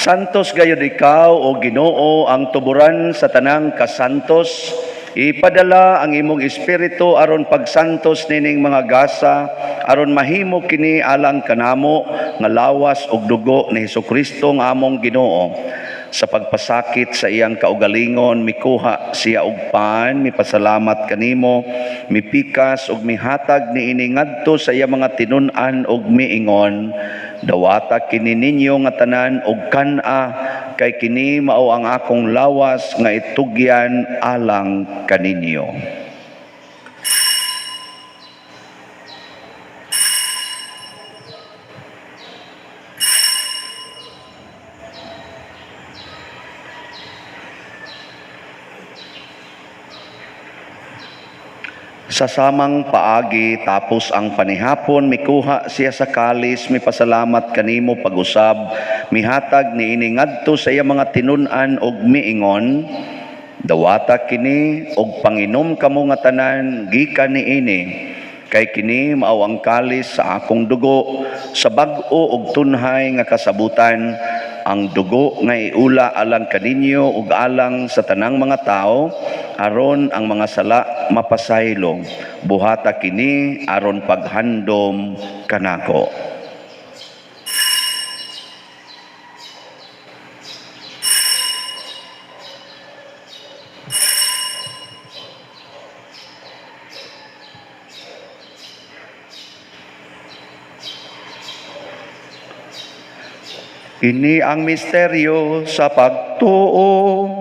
Santos gayud ikaw, o Ginoo, ang tuburan sa tanang kasantos. Ipadala ang imong espiritu aron pagsantos nining mga gasa, aron mahimo kini alang kanamo nga lawas ug dugo ni Hesukristo nga among Ginoo. Sa pagpasakit sa iyang kaugalingon, mikuha siya og pan, mipasalamat kanimo, mipikas ug mihatag niini ngadto sa iyang mga tinun-an ug miingon, dawata kini ninyo nga tanan og kan-a, kay kini mao ang akong lawas nga itugyan alang kaninyo. Sa samang paagi, tapos ang panihapon, mikuha siya sa kalis, mipasalamat kanimo pag-usab, mihatag niini ngadto sa iya mga tinun-an og miingon, dawata kini og panginom kamo nga tanan gikan niini, kay kini mao ang kalis sa akong dugo, sa bag-o og tunhay nga kasabutan, ang dugo nga iula alang kaninyo ug alang sa tanang mga tao, aron ang mga sala mapasaylo. Buhata kini aron paghandom kanako. Ini ang misteryo sa pagtuo.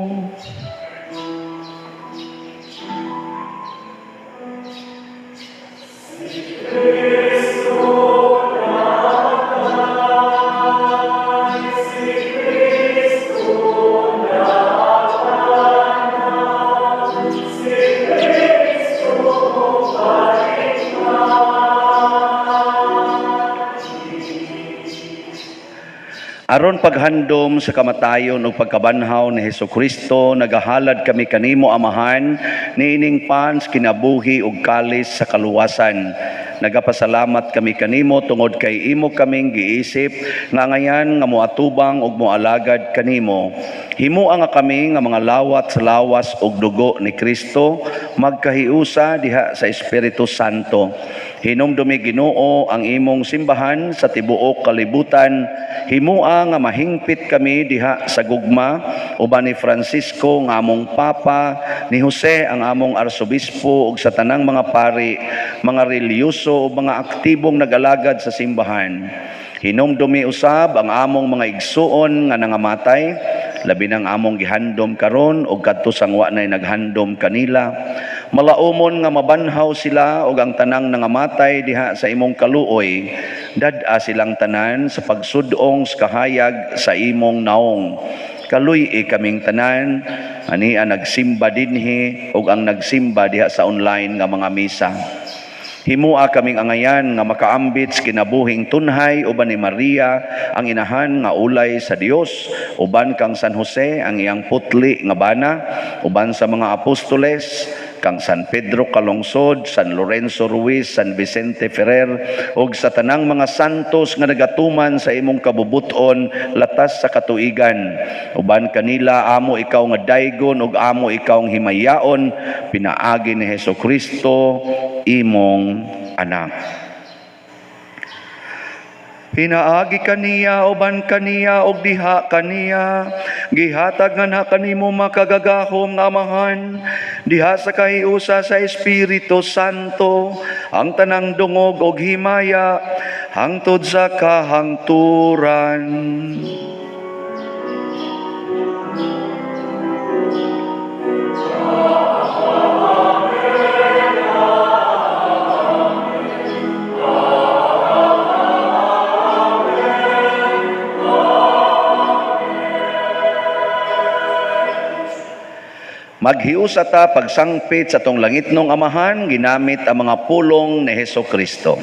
Aron paghandom sa kamatayon ug pagkabanhaw ni Hesukristo, nagahalad kami kanimo, Amahan, niining pans kinabuhi ug kalis sa kaluwasan. Nagapasalamat kami kanimo tungod kay imo kaming giisip nga ngayan nga moatubang ug moalagad kanimo. Himoa nga kami nga mga lawat sa lawas ug dugo ni Kristo magkahiusa diha sa Espiritu Santo. Hinumdumi, Ginoo, ang imong simbahan sa tibuok kalibutan. Himoa nga mahingpit kami diha sa gugma uban ni Francisco nga among Papa, ni Jose ang among arsobispo ug sa tanang mga pari, mga relihiyoso ug mga aktibong nagalagad sa simbahan. Hinumdumi usab ang among mga igsuon nga nangamatay, labi nang among gihandom karon ug kadto sang wa nay naghandom kanila. Malaumon nga mabanhaw sila ug ang tanang nangamatay diha sa imong kaluoy. Dad-a silang tanan sa pagsudong sa kahayag sa imong naong. Kaluy-i kaming tanan, ani ang nagsimba dinhi ug ang nagsimba diha sa online nga mga misa. Himua kaming angayan nga makaambit sa kinabuhing tunhay uban ni Maria ang inahan nga ulay sa Dios, uban kang San Jose ang iyang putli nga bana, uban sa mga apostoles kang San Pedro Calungsod, San Lorenzo Ruiz, San Vicente Ferrer, ug sa tanang mga santos nga nagatuman sa imong kabubuton latas sa katuigan. Uban kanila amo ikaw nga daygon ug amo ikaw nga himayaon, pinaagi ni Hesukristo imong anak. Pinaagi kaniya, uban kaniya, ug diha kaniya, gihatag nga kanimo makagagahom nga Amahan, diha sa kahiusa sa Espiritu Santo, ang tanang dungog og himaya, hangtod sa kahangturan. Maghiusa ta pagsangpit sa tong langitnong Amahan, ginamit ang mga pulong ni Hesukristo.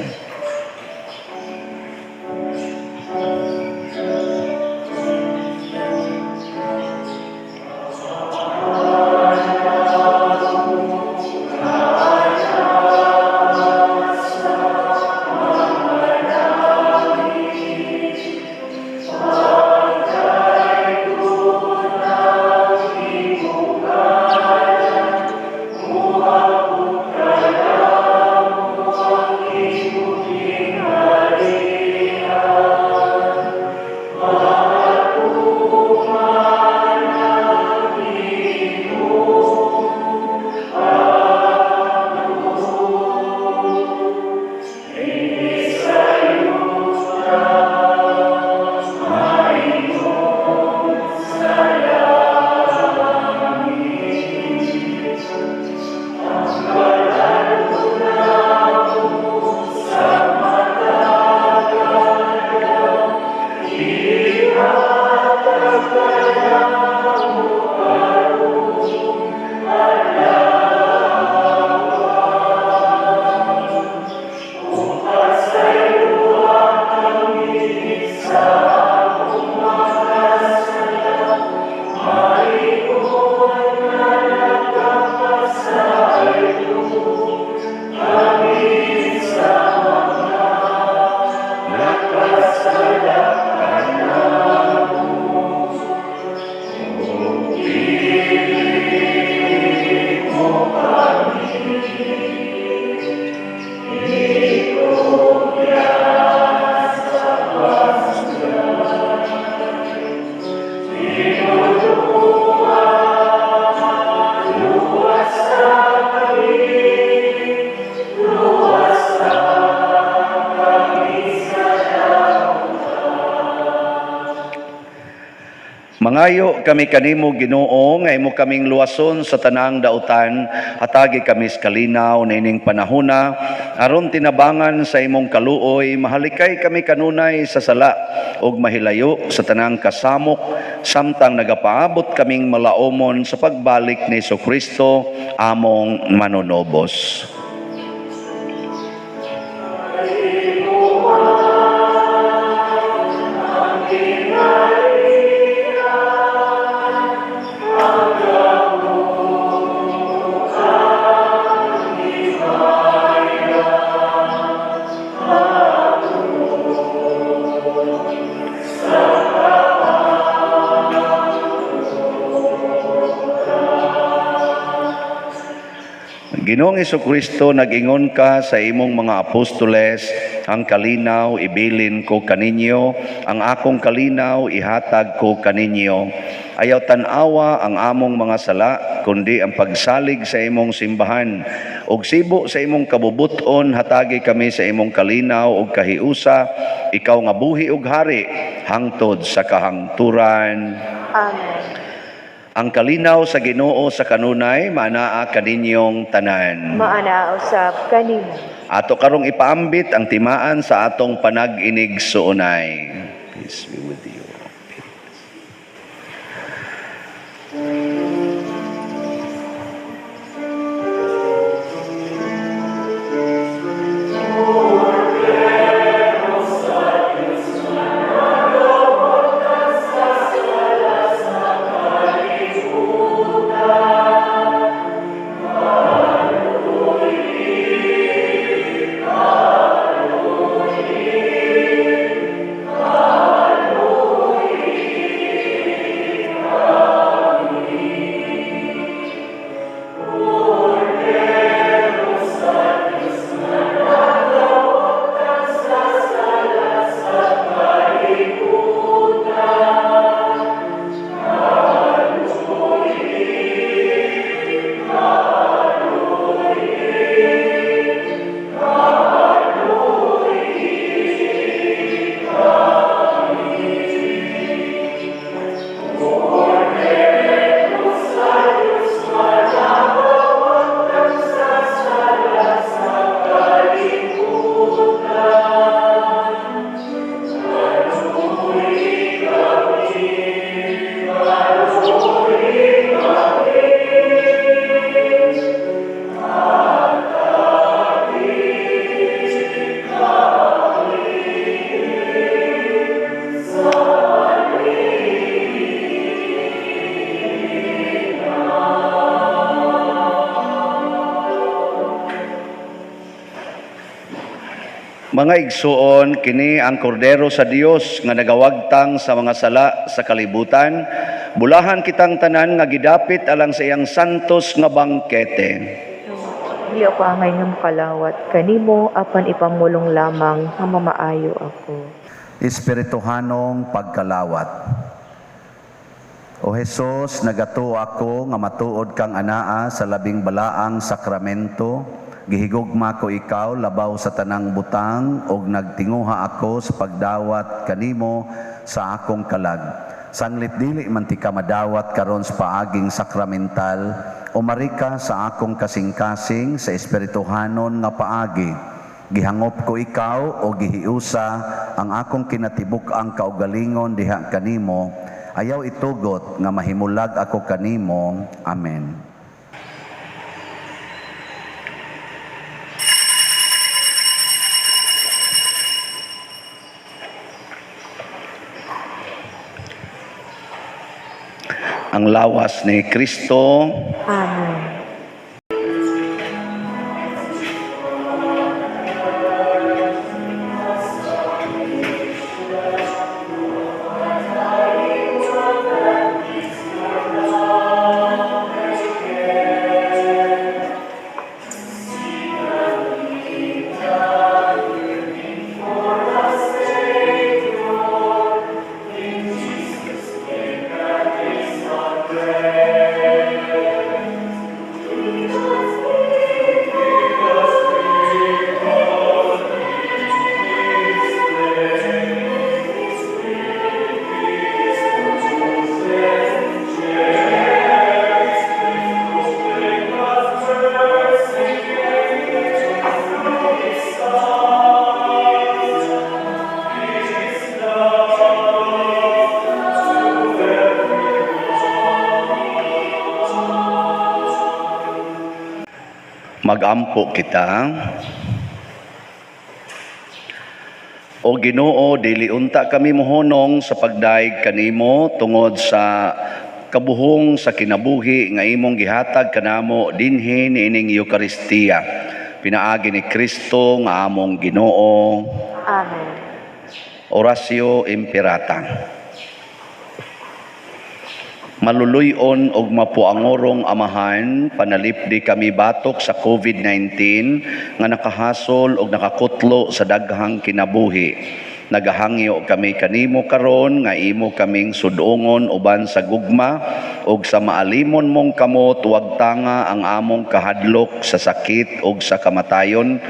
Mangayo kami kanimo, Ginoo, nga imo kaming luwason sa tanang dautan, hatagi kami sa kalinaw niining panahona, aron tinabangan sa imong kaluoy, mahalikay kami kanunay sa sala ug mahilayo sa tanang kasamok, samtang nagapaabot kaming malaomon sa pagbalik ni Hesukristo among manunobos. Amen. Ginoong Hesukristo, nag-ingon ka sa imong mga apostoles, ang kalinaw ibilin ko kaninyo, ang akong kalinaw ihatag ko kaninyo. Ayaw tan-awa ang among mga sala, kundi ang pagsalig sa imong simbahan. Og sibo sa imong kabubuton, hatagi kami sa imong kalinaw og kahiusa, ikaw nga buhi og hari, hangtod sa kahangturan. Amen. Ang kalinaw sa Ginoo sa kanunay, maanaa kaninyong tanan. Maanaa usab kanimo. Ato karong ipaambit ang timaan sa atong panag-inig suunay. Peace be with you. Peace. Mga igsuon, kini ang kordero sa Dios nga nagawagtang sa mga sala sa kalibutan. Bulahan kitang tanan nga gidapit alang sa iyang santos nga bangkete. Dili ako angay nga makalawat kanimo, apan ipamulong lamang nga mamaayo ako. Espirituhanong pagkalawat. O Hesus, nagatuo ako nga matuod kang anaa sa labing balaang sakramento. Gihigugma ko ikaw labaw sa tanang butang og nagtinguha ako sa pagdawat kanimo sa akong kalag. Sanglit dili man ti ka madawat karon sa paaging sakramental, umari ka sa akong kasing-kasing sa espirituhanon nga paagi. Gihangop ko ikaw o gihiusa ang akong kinatibuk-ang kaugalingon diha kanimo. Ayaw itugot nga mahimulag ako kanimo. Amen. Ang lawas ni Kristo. Amen. Magampo kita. O Ginoo, dili unta kami mohonong sa pagdaig kanimo tungod sa kabuhong sa kinabuhi nga imong gihatag kanamo dinhi niining Eukaristiya. Pinaagi ni Kristo nga among Ginoo. Amen. Oratio Imperata. Maluluy-on og mapuangorong Amahan, panalipdi kami batok sa COVID-19 nga nakahasol og nakakutlo sa daghang kinabuhi. Nagahangyo kami kanimo karon nga imo kaming sudongon uban sa gugma ug sa maalimon mong kamot, wagtanga ang among kahadlok sa sakit ug sa kamatayon,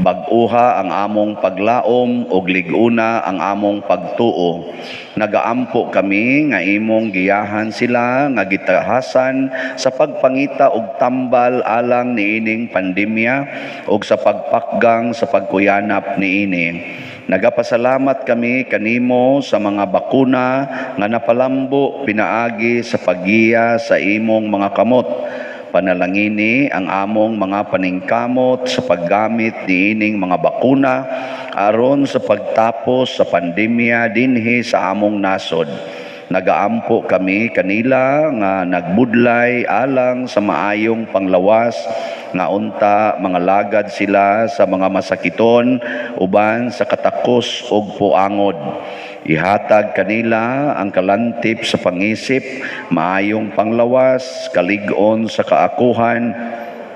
bag-uha ang among paglaom ug lig-una ang among pagtuo. Nagaampo kami nga imong giyahan sila nga gitahasan sa pagpangita og tambal alang niining pandemya ug sa pagpakgang sa pagkuyanap niini. Nagapasalamat kami kanimo sa mga bakuna nga napalambo pinaagi sa paggiya sa imong mga kamot. Panalangini ang among mga paningkamot sa paggamit niining mga bakuna aron sa pagtapos sa pandemya dinhi sa among nasod. Nagaampo kami kanila nga nagbudlay alang sa maayong panglawas, nga unta mga lagad sila sa mga masakiton uban sa katakos og puangod. Ihatag kanila ang kalantip sa pangisip, maayong panglawas, kalig-on sa kaakuhan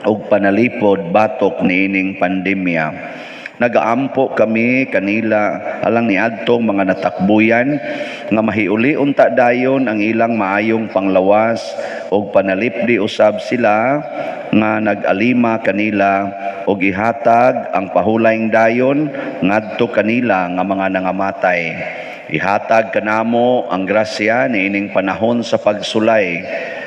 ug panalipod batok niining pandemya. Nagaampo kami kanila alang niadtong mga natakbuyan nga mahiuli unta dayon ang ilang maayong panglawas ug panalipdi usab sila nga nag-alima kanila ug ihatag ang pahulayng dayon ngadto kanila nga mga nangamatay. Ihatag kanamo ang grasya niining panahon sa pagsulay,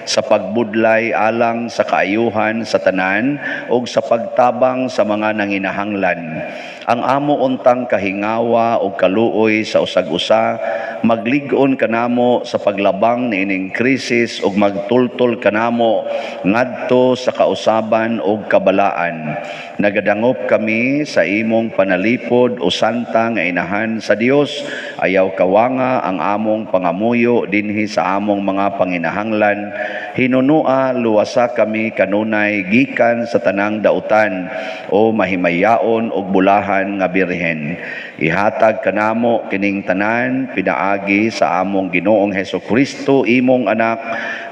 sa pagbudlay alang sa kaayuhan sa tanan ug sa pagtabang sa mga nanginahanglan. Ang amo untang kahingawa ug kaluoy sa usag-usa maglig-on kanamo sa paglabang niining krisis ug magtultol kanamo ngadto sa kausaban ug kabalaan. Nagadangop kami sa imong panalipod o santa nga inahan sa Dios. Ayaw kawanga ang among pangamuyo dinhi sa among mga panginahanglan. Hinunua luwasa kami kanunay gikan sa tanang dautan o mahimayaon og bulahan nga birhen. Ihatag kanamo kining tanan pinaagi sa among Ginoong Hesus Kristo, imong anak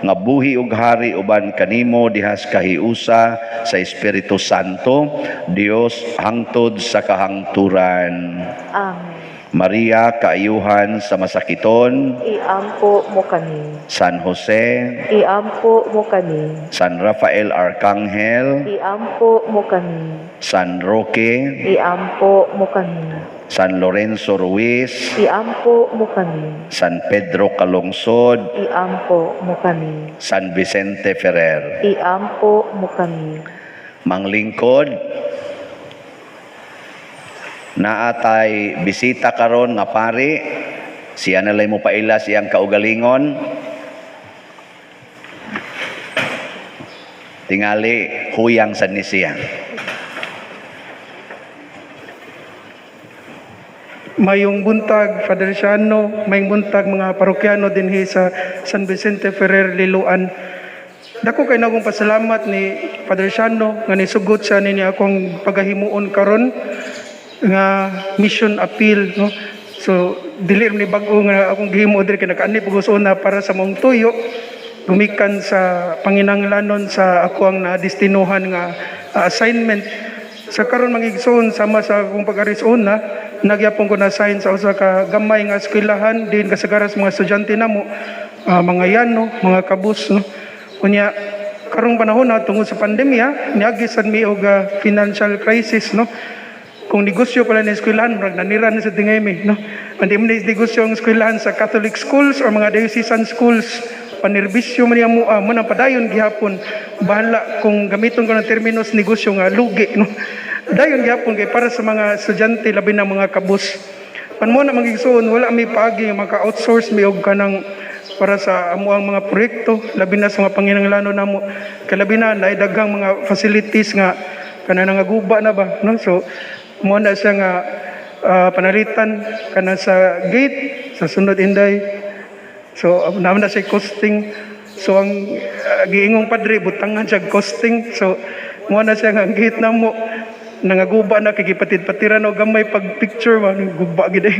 nga buhi ug hari uban kanimo dihas kahiusa sa Espiritu Santo, Dios hangtod sa kahangturan. Amen. Maria, kaayuhan sa masakiton, Iampo mo kami. San Jose, Iampo mo kami. San Rafael Arcangel, Iampo mo kami. San Roque, Iampo mo kami. San Lorenzo Ruiz, Iampo mo kami. San Pedro Calungsod, Iampo mo kami. San Vicente Ferrer. Iampo mo kami. Manglingkod, naatay bisita karon nga pari, siya nalay mo paila siyang kaugalingon. Tingali huyang sad ni siya. Mayong buntag, Father Siano, mayong buntag mga parokyano dinhi sa San Vicente Ferrer, Liloan. Dako kay nagong pasalamat ni Father Siano nga nisugot siya nini akong pagahimuon karon nga mission appeal, no. So dili ni bag-o nga akong gihimo diri kay nakaani pug na para sa mong tuyo gumikan sa panginahanglanon sa ako ang nadestinuhan nga assignment. Sa karon mga igsoon, sama sa akong pag-arisona, nagyapon ko na sign sa usa ka gamay nga eskwelahan din kasagaran sa mga estudyante namo, mga yano, mga kabus, no. Unya karong panahon na tungod sa pandemya, niagi sad mi og financial crisis, no. Kung negosyo pala ni eskwelahan, murag nanira na sa tingay mi, no. Hindi man ni negosyo ang eskwelahan sa Catholic schools or mga diocesan schools, panerbisyo man niya mua, man ang padayon gihapon. Bahala kung gamiton ko ng terminos negosyo nga lugi, no. Dayon gihapon kay para sa mga estudyante, labi na mga kabus. Pan mo na mga igsoon, wala may paagi maka-outsource mi og kanang para sa amo ang mga proyekto, labi na sa mga panginahanglanon namo. Kay labi na naay daghang mga facilities nga kanang nangaguba na ba, no. So mo na siya nga panalitan kana sa gate sa sunod inday. So naman na siya costing. So ang giingong padre butangan siya costing. So mo na siya nga ang gate namo nangaguba na kay gipatid-patiran og gamay pag picture man guba gid.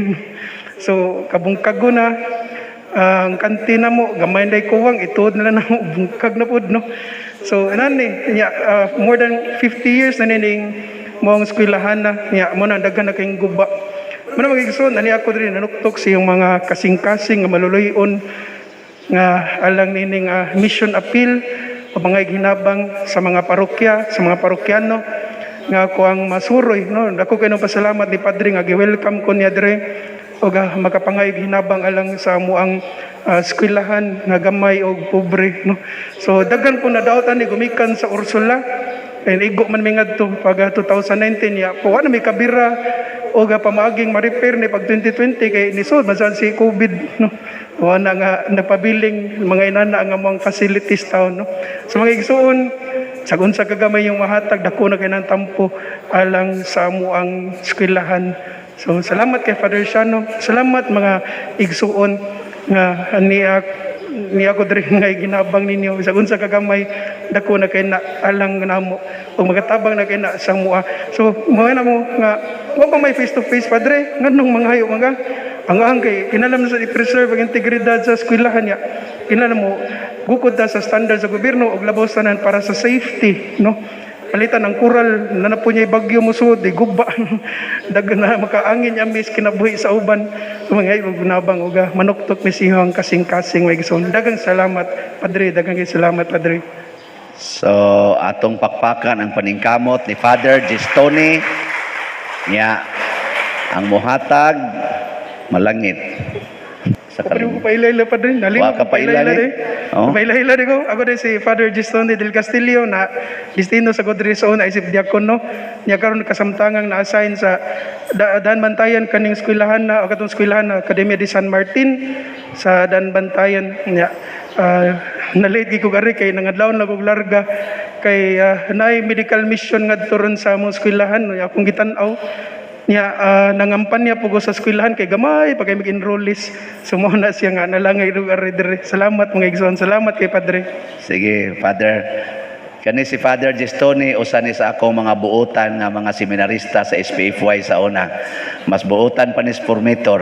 So kabungkago na. Ang kantina mo gamay na kuwang ituod na lang namo, bungkag na pud, no. So inani nya, more than 50 years na nining moong eskwelahan na nya, mo na daghan na kayong guba. Mo na, mga igsoon, ani ako diri nanuktok sa iyong mga kasing-kasing nga maluluy-on nga alang nining mission appeal o mga hinabang sa mga parokya, sa mga parokyano nga ako ang masuroy, no. Dako kay pasalamat ni Padre nga gi-welcome ko niya dire og makapangayog hinabang alang sa amoang eskwelahan nga gamay og pobre, no. So daghan po na daot ani gumikan sa Ursula kay igo man mi ngadto pag 2019 ya po, wa na may kabira og pamaaging ma-repair ni pag 2020 kay nisod man sad si COVID, no. Wa na nga nagpabiling mga inana ang among facilities taon, no. So mga igsuon, sa unsa kagamay yung mahatag, dako na kay ng tampo alang sa amoang eskwelahan. So salamat kay Father Shano. Salamat, mga igsuon, nga niya niya ko diri nga ginabang ninyo. Sa unsa kagamay, dako na kay na alang namo ug magatabang na kay na sa mua. So mga na mo nga wa pa may face to face, Padre, nganong manghayo mga ang kay kinalam sa i-preserve ang integridad sa eskwelahan niya, kinahanglan mo gukod ta sa standard sa gobyerno ug labaw tanan para sa safety, no. Palitan ang kural na na po niya bagyo mo sud di guba, dag na makaangin niya mis kinabuhi sa uban. So mga ug nabang og manuktok ni siyang kasing-kasing, may igsoon. Daghang salamat, Padre. Daghang kay salamat, Padre. So, atong pakpakan ang paningkamot ni Father Gistoni niya, ang muhatag malangit. Sa Pwede ko kalim. Paila-ila, Padre. Nalimot Wa ka ko paila-ila paila, di. eh. Oh. Paila-ila di ko. Ako din si Father Gistoni del Castillo na destino sa Godre sa una isip diakono. Niya karon kasamtangang na-assign sa Dan Bantayan kaning eskwelahan na o katong eskwelahan na Academia de San Martin sa Dan Bantayan niya. Na-late gi ko gari kay nangadlawon na kog larga kay naay medical mission ngadto ron sa among eskwelahan, no, akong gitan-aw niya, nangampanya po ko sa eskwelahan kay gamay pa kay mag-enrollees. So mo na siya nga nalangay lugar dire. Salamat, mga igsoon. Salamat kay Padre. Sige, Father. Kani si Father Gistoni, usa ni sa akong mga buotan nga mga seminarista sa SPFY sa una. Mas buotan pa ni sa formator.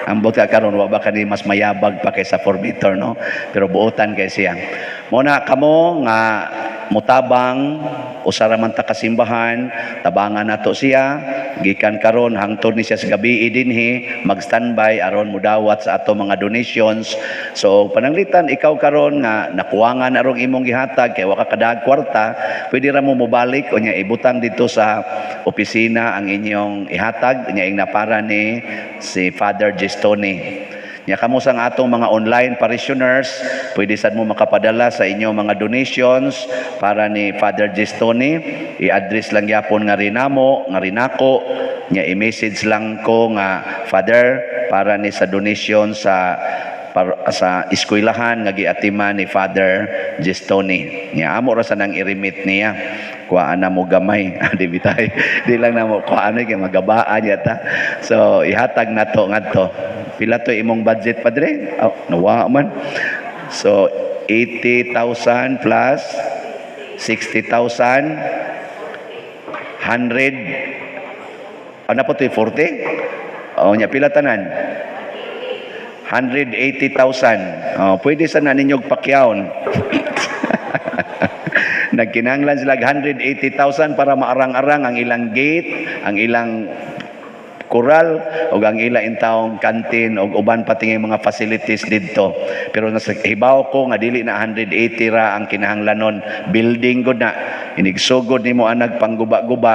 Ambot ka karon, wa ba kani mas mayabag pa kaysa formator, no? Pero buotan kay siya. Muna kamo nga mutabang, usa ra man ta ka simbahan, tabangan nato siya gikan karon hangtod ni siya sa gabi dinhi mag-standby aron mudawat sa ato mga donations. So pananglitan ikaw karon nga nakuwangan arong imong gihatag kay wa ka kadag kwarta, pwede ra mo mobalik unya ibutang dito sa opisina ang inyong ihatag unya ing napara ni si Father Gestoni. Nya kamo sang atong mga online parishioners, pwede sad mo makapadala sa inyong mga donations para ni Father Gestoni. I-address lang gyapon nga rinamo, nga rinako, nya i-message lang ko nga, "Father, para ni sa donation sa eskwelahan nga giatiman ni Father Gestoni." Nya amo ra sa nang i-remit niya. Kuhaan na mo gamay. Di bitay. Di lang na mo kuhaan kay magabaan yata. So ihatag na to ngadto. Pila to imong budget, Padre? Oh, nawa man. So 80,000 plus 60,000, 100, ano po to, 40? Oh, nya pila tanan? 180,000. Oh, pwede sa na ninyog pakyawon. Nagkinahanglan sila 180,000 para maarang-arang ang ilang gate, ang ilang kural ug ang ila intawong kantin ug uban pati nga mga facilities didto. Pero nasa hibaw ko nga dili na 180 ra ang kinahanglanon, building gud na. Inigsugod nimo anag pangguba-guba,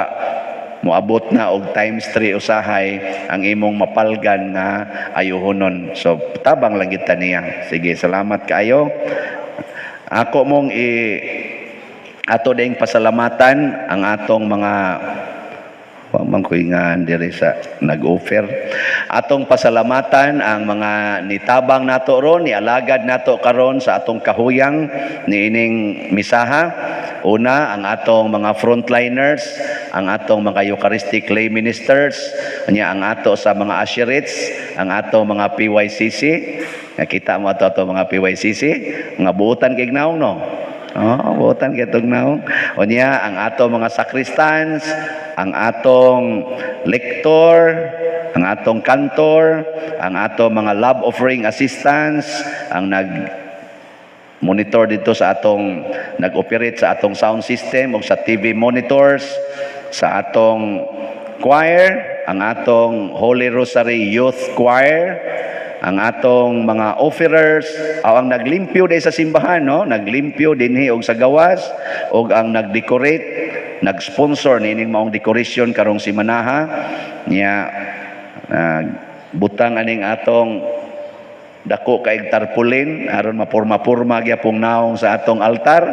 moabot na og times 3 usahay ang imong mapalgan nga ayuhonon. So tabang lang gid ta niya. Sige, salamat kaayo. Ako mong i ato ding pasalamatan ang atong mga, wa man ko'y nga diri sa nag-offer. Atong pasalamatan ang mga nitabang nato ron, nialagad nato karon sa atong kahuyang niining misaha. Una, ang atong mga frontliners, ang atong mga Eucharistic lay ministers, nya ang ato sa mga usherates, ang atong mga PYCC. Nakita mo ato ato mga PYCC, mga buutan kay naong, no. Oh, buotan kay tong naong. Unya ang ato mga sacristans, ang atong lector, ang atong cantor, ang ato mga love offering assistants, ang nag monitor dito sa atong nag-operate sa atong sound system o sa TV monitors, sa atong choir, ang atong Holy Rosary Youth Choir, ang atong mga offerers, o ang naglimpyo day sa simbahan, no? Naglimpyo dinhi og sa gawas, og ang nag-decorate, nag-sponsor niining maong decoration karong simanaha niya, butang aning atong dako kaig tarpaulin aron mapurma-purma gyapong naong sa atong altar.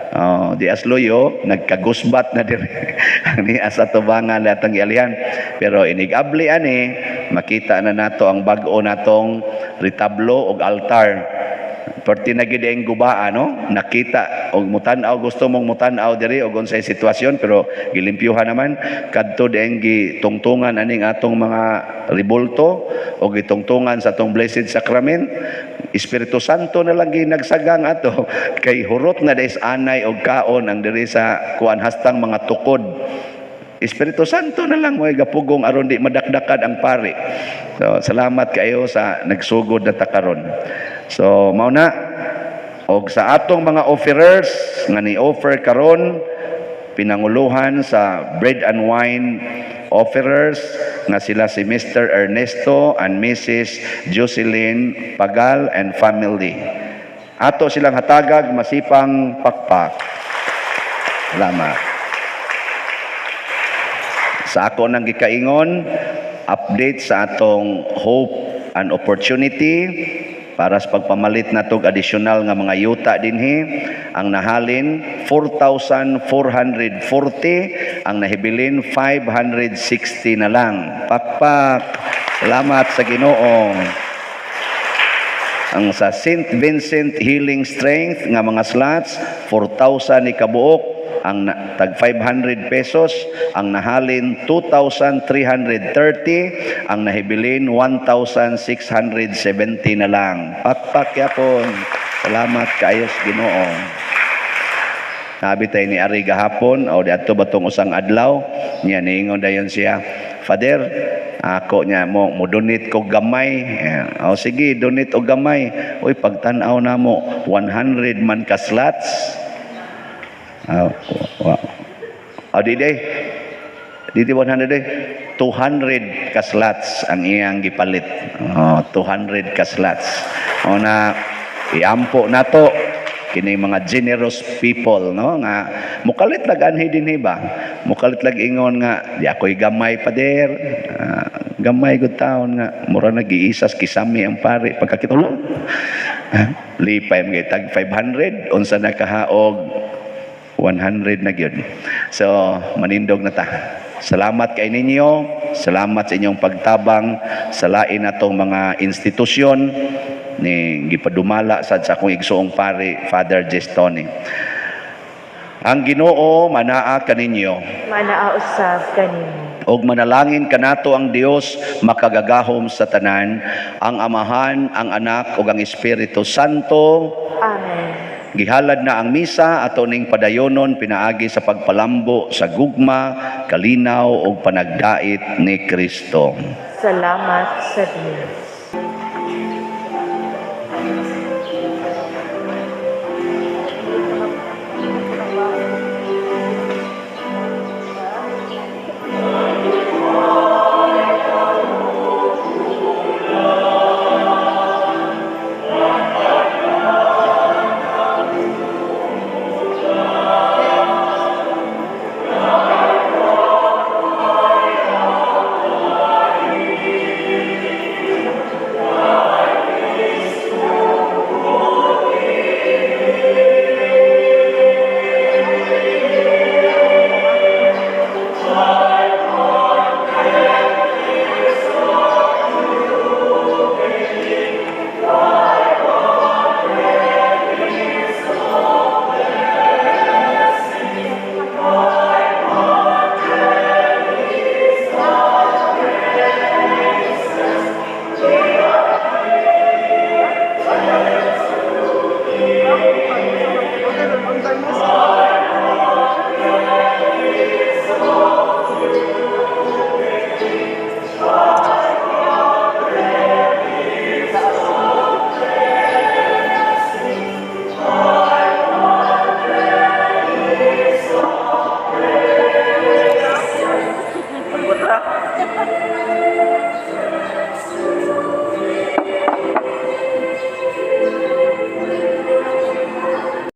Oh, di asloyo nagkagusbat na diri ni sa tubangan atong gialihan, pero inig-abli ani makita na nato ang bag-o natong retablo og altar. Perti na gid ang gubaa, no? Nakita og mutan-aw, gusto mong mutan-aw diri og unsay sitwasyon, pero gilimpyuhan naman kadto dieng gitungtungan aning atong mga ribulto og gitungtungan sa atong Blessed Sacrament. Espiritu Santo na lang ginagsagang ato kay hurot na des anay og kaon ang diri sa kuan hastang mga tukod. Espiritu Santo na lang mo'y gapugong aron di madakdakad ang pari. So, salamat kayo sa nagsugod na takaron. So, mao na og sa atong mga offerers nga ni-offer karon, pinanguluhan sa bread and wine offerers nga sila si Mr. Ernesto and Mrs. Jocelyn Pagal and family. Ato silang hatagag masipang pakpak. Salamat. Sa ako nang gikaingon, update sa atong Hope and Opportunity para sa pagpamalit natog additional nga mga yuta dinhi, ang nahalin 4,440, ang nahibilin 560 na lang. Pakpak. Salamat sa Ginoo. Ang sa St. Vincent Healing Strength nga mga slots, 4,000 ni kabuok, ang tag 500 pesos, ang nahalin 2,330, ang nahibilin 1,670 na lang. Pakpak yapon. Salamat kaayo sa Ginoo. Nabi tayo ni Ari gahapon o di adto batong usang adlaw niya, niingon dayon siya, "Father, ako niya mo mo donate ko gamay." Eh, "O sige, donate og gamay." Uy, pagtan-aw namo 100 man ka slots. Ah, wa. Oh, di di. Di di 100 eh. 200 ka slots ang iyang gipalit. Oh, 200 ka slots. O na iampo nato kini mga generous people, no, nga mukalit lag anhi dinhi ba, mukalit lag ingon nga di ako'y gamay, pader. Ah, gamay gud taon nga mura nag-iisas kisami ang pare pagkakita. Lipay mga tag 500, unsa na kahaog 100 na gyud. So manindog na ta. Salamat kay ninyo, salamat sa inyong pagtabang sa lain natong mga institusyon ni gipadumala sad sa akong igsuong pari, Father Gestoni. Ang Ginoo manaa kaninyo. Manaa usab kanimo. Og manalangin kanato ang Dios makagagahom sa tanan, ang Amahan, ang Anak ug ang Espiritu Santo. Amen. Gihalad na ang misa, ato ning padayonon pinaagi sa pagpalambo sa gugma, kalinaw ug panagdait ni Kristo. Salamat sa Dios.